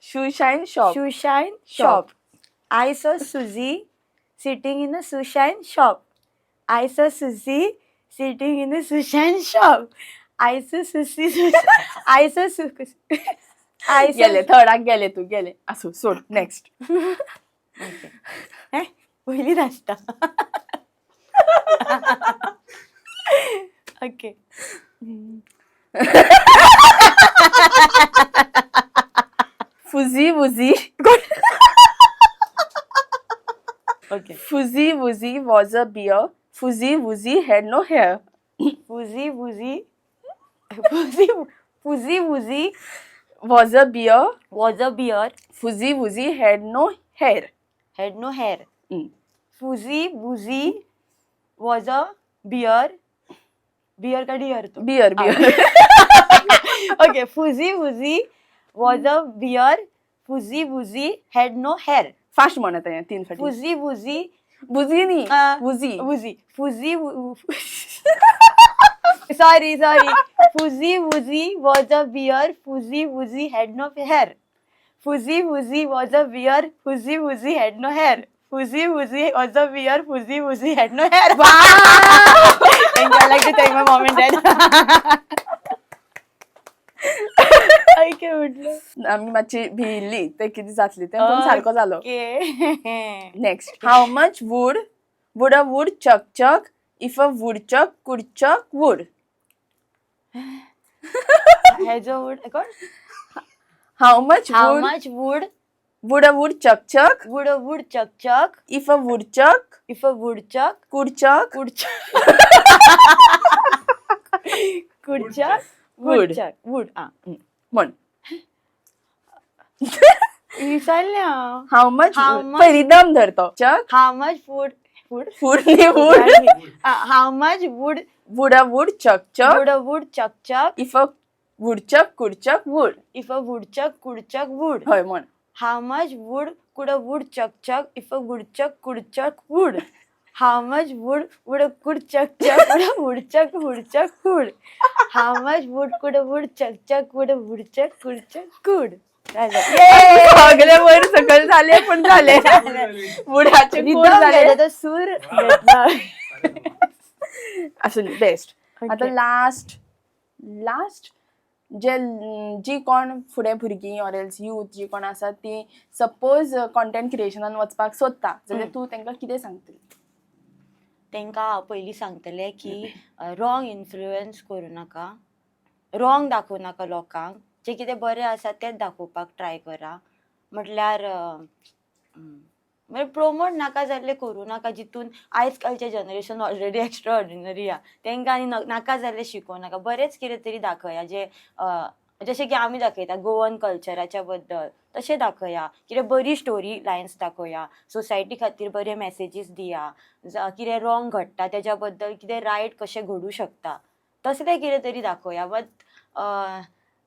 B: shoeshine shop.
A: Shoeshine shop. I saw Suzy sitting in a shoeshine shop. I saw Suzy sitting in a shoeshine shop. I saw Suzy I saw I
B: गेले, थर्डाक गेले, तूं गेले, आसूं सोड, next.
A: पयलींच आसता. Okay.
B: Fuzzy Wuzzy.
A: Okay.
B: Fuzzy Wuzzy was a bear. Fuzzy Wuzzy had no hair.
A: Fuzzy Wuzzy Fuzzy Fuzzy Wuzzy
B: was a bear.
A: Was a bear.
B: Fuzzy Wuzzy had no hair.
A: Had no hair. Fuzzy Wuzzy was a bear. Bear का dear तो?
B: Bear, bear.
A: Okay. Fuzzy Wuzzy was a bear. Fuzzy Wuzzy had no hair.
B: Fast म्हण आतां हें तीन फाटी.
A: Fuji वुजी
B: बुजी न्ही,
A: आं.
B: Wuzzy.
A: Wuzzy Fuzzy sorry sorry Fuzzy Wuzzy was a bear. Fuzzy Wuzzy had no hair. Fuzzy Wuzzy was a bear. Fuzzy Wuzzy had no hair. Fuzzy Wuzzy was a bear. Fuzzy Wuzzy had no hair. Thank you. I like to thank my mom and dad. Okay म्हटलं.
B: आमी मातशी भिल्ली ते कितें जातली तें, पूण सारको जालो.
A: Okay.
B: Next, how much wood would a woodchuck chuck if a woodchuck could chuck wood?
A: हेजो wood कोण?
B: How much
A: how
B: wood
A: much wood
B: would a woodchuck chuck
A: would a woodchuck chuck
B: if a woodchuck
A: if a woodchuck
B: could chuck
A: could could chuck
B: wood?
A: Woodchuck wood. आ,
B: म्हण.
A: विसरलें हांव.
B: How much
A: How much-
B: पय, rhythm धरतो चक.
A: How much food food
B: food न्ही, wood.
A: How much wood
B: would a woodchuck chuck
A: would a woodchuck chuck
B: if a woodchuck could chuck wood.
A: If a woodchuck could chuck wood.
B: हय, म्हण.
A: How much wood could a woodchuck chuck if a woodchuck could chuck wood? How much wood would a woodchuck chuck would a woodchuck woodchuck wood? How much wood could a woodchuck chuck would a woodchuck woodchuck wood? झालं.
B: सगळे वयर सकयल झाले, पण झाले वुडाचे code
A: Rhythm
B: झाले.
A: घेतला तो सूर घेतला.
B: आसूं, बेस्ट. आतां
A: Okay.
B: Last last, जे जी कोण फुडें भुरगीं ऑर एल्स यूथ जी कोण आसा ती सपोज कॉन्टेंट क्रिएशनान वचपाक सोदता जाल्यार तूं तांकां कितें सांगतली?
A: तांकां हांव पयलीं सांगतलें की रॉंग इन्फ्लुयन्स करूं नाका, रॉंग दाखोवं नाका लोकांक. जें कितें बरें आसा तेंच दाखोवपाक ट्राय करा. म्हटल्यार म्हळ्यार प्रोमोट नाका जाल्लें करूं नाका, जितून आयज कालचें जनरेशन ऑलरेडी एक्स्ट्रा ऑर्डिनरी आहा, तांकां आनी नाका जाल्लें शिकोवं नाका. बरेंच कितें तरी दाखया, जें जशें की आमी दाखयता गोवन कल्चराच्या बद्दल तशें दाखया. कितें बरी स्टोरी लायन्स दाखोवया, सोसायटी खातीर बरे मॅसेजीस दिया, कितें रॉंग घडटा तेज्या बद्दल, कितें रायट कशें घडूं शकता तसलें कितें तरी दाखोवया. बट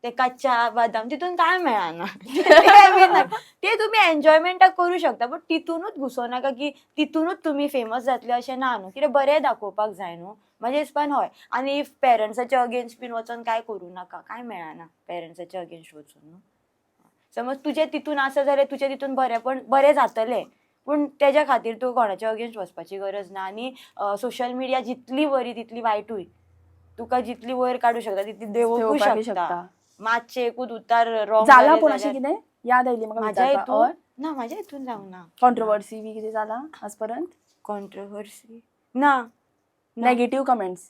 A: ते कच्चा बदाम तितून कांय मेळना. ते बी ना. ते तुमी एन्जॉयमेंटाक करूं शकता, बट तितूनूच घुसो नाका की तितूनूच तुमी फेमस जातले अशें ना न्हू. कितें बरें दाखोवपाक जाय न्हू म्हाज्या हिसपान. हय, आनी if पेरंट्साच्या अगेन्स्ट बीन वचोन कांय करूं नाका. कांय मेळना पेरंट्साच्या अगेन्स्ट वचून न्हू. समज तुजें तितून आसा जाल्यार तुजें तितून बरेंपण बरें जातलें, पूण तेज्या खातीर तूं कोणाच्या अगेन्स्ट वचपाची गरज ना. आनी सोशल मिडिया जितली बरी तितली वायटूय. तुका जितली वयर काडूं शकता तितली देंवोवपूय
B: देंवोवपाकूय
A: शकता.
B: शकता.
A: मातशें एकूच उतार रॉंग
B: जाला पूण अशें कितें याद आयली म्हाका
A: म्हाज्या
B: विचारपाक.
A: हितून ना, म्हाज्या हितून जावना.
B: कॉन्ट्रोवर्सी बी कितें जाला आज पर्यंत?
A: कॉन्ट्रोवर्सी ना.
B: नेगेटीव कमेंट्स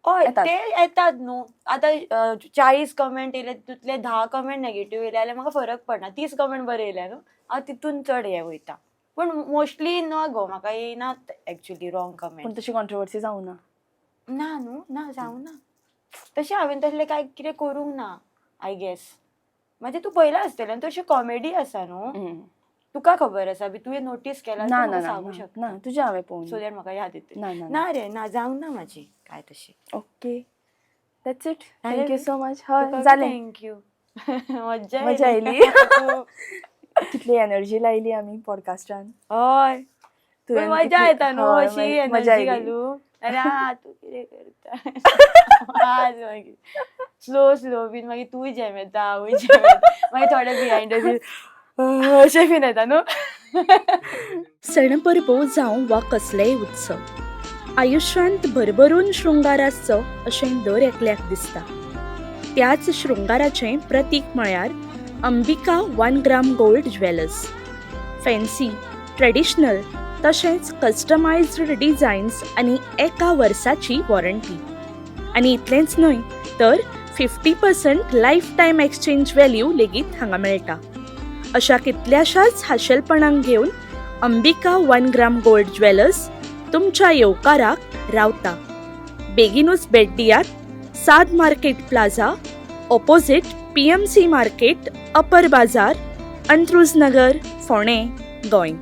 A: हय.
B: येतात.
A: ते येतात न्हू. आतां 40 कमेंट येयले, तितूंतले 10 कमेंट नेगेटीव येयले जाल्यार म्हाका फरक पडना. 30 कमेंट बरे येयले न्हू, हांव तितून चड हें वयता. पूण मोस्टली ना गो, म्हाका येयना एक्चुली रॉंग
B: पूण
A: कमेंट.
B: तशी कॉन्ट्रोवर्सी जावना?
A: ना न्हू, ना, जावना तशें. हांवें तसलें कांय कितें करूंक ना, I guess. म्हणजे तूं पळयलां आसतलें आनी तशी कॉमेडी आसा न्हू, तुका खबर आसा बी, तुवें नोटीस केला
B: ना.
A: तूं
B: ना.
A: म्हाका
B: ना.
A: सांगू
B: ना.
A: शकता.
B: ना, तुजें हांवें पळोवंक
A: सो that म्हाका याद येतली.
B: ना ना.
A: ना रे, ना, जावंक ना म्हाजी काय तशी.
B: Okay, that's it.
A: जालें
B: thank you
A: B?
B: So much. हय, जालें.
A: Thank you, मज्जा.
B: मजा आयली. कितली एनर्जी लायली आमी पॉडकास्टान.
A: हय, पूण मजा येता न्हू अशी
B: मजा
A: एनर्जी
B: आयली.
A: घालून. आनी आ तूं कितें करता आज, मागीर स्लो स्लो बीन, मागीर तूंय झेम येता, हांवूय झेम येता, मागीर थोडे बिहायंड अशें बीन येता न्हू.
D: सण परबो जावं वा कसलेय उत्सव, आयुश्यांत भरभरून शृंगार आसचो अशें दर एकल्याक दिसता. त्याच शृंगाराचें प्रतीक म्हळ्यार Ambika 1 gram gold jewellers. Fancy, traditional तशेंच कस्टमायज्ड डिझायन्स आनी एका वर्साची वॉरंटी. आनी इतलेंच न्हय तर 50% life time exchange value लेगीत हांगा मेळटा. अशा कितल्याशाच खाशेलपणांक घेवन अंबिका 1 ग्राम गोल्ड ज्वेलर्स तुमच्या येवकाराक रावता. बेगीनूच भेट दियात, साद market plaza, opposite PMC market, upper बाजार, अंत्रुज नगर, फोंडें, गोंय.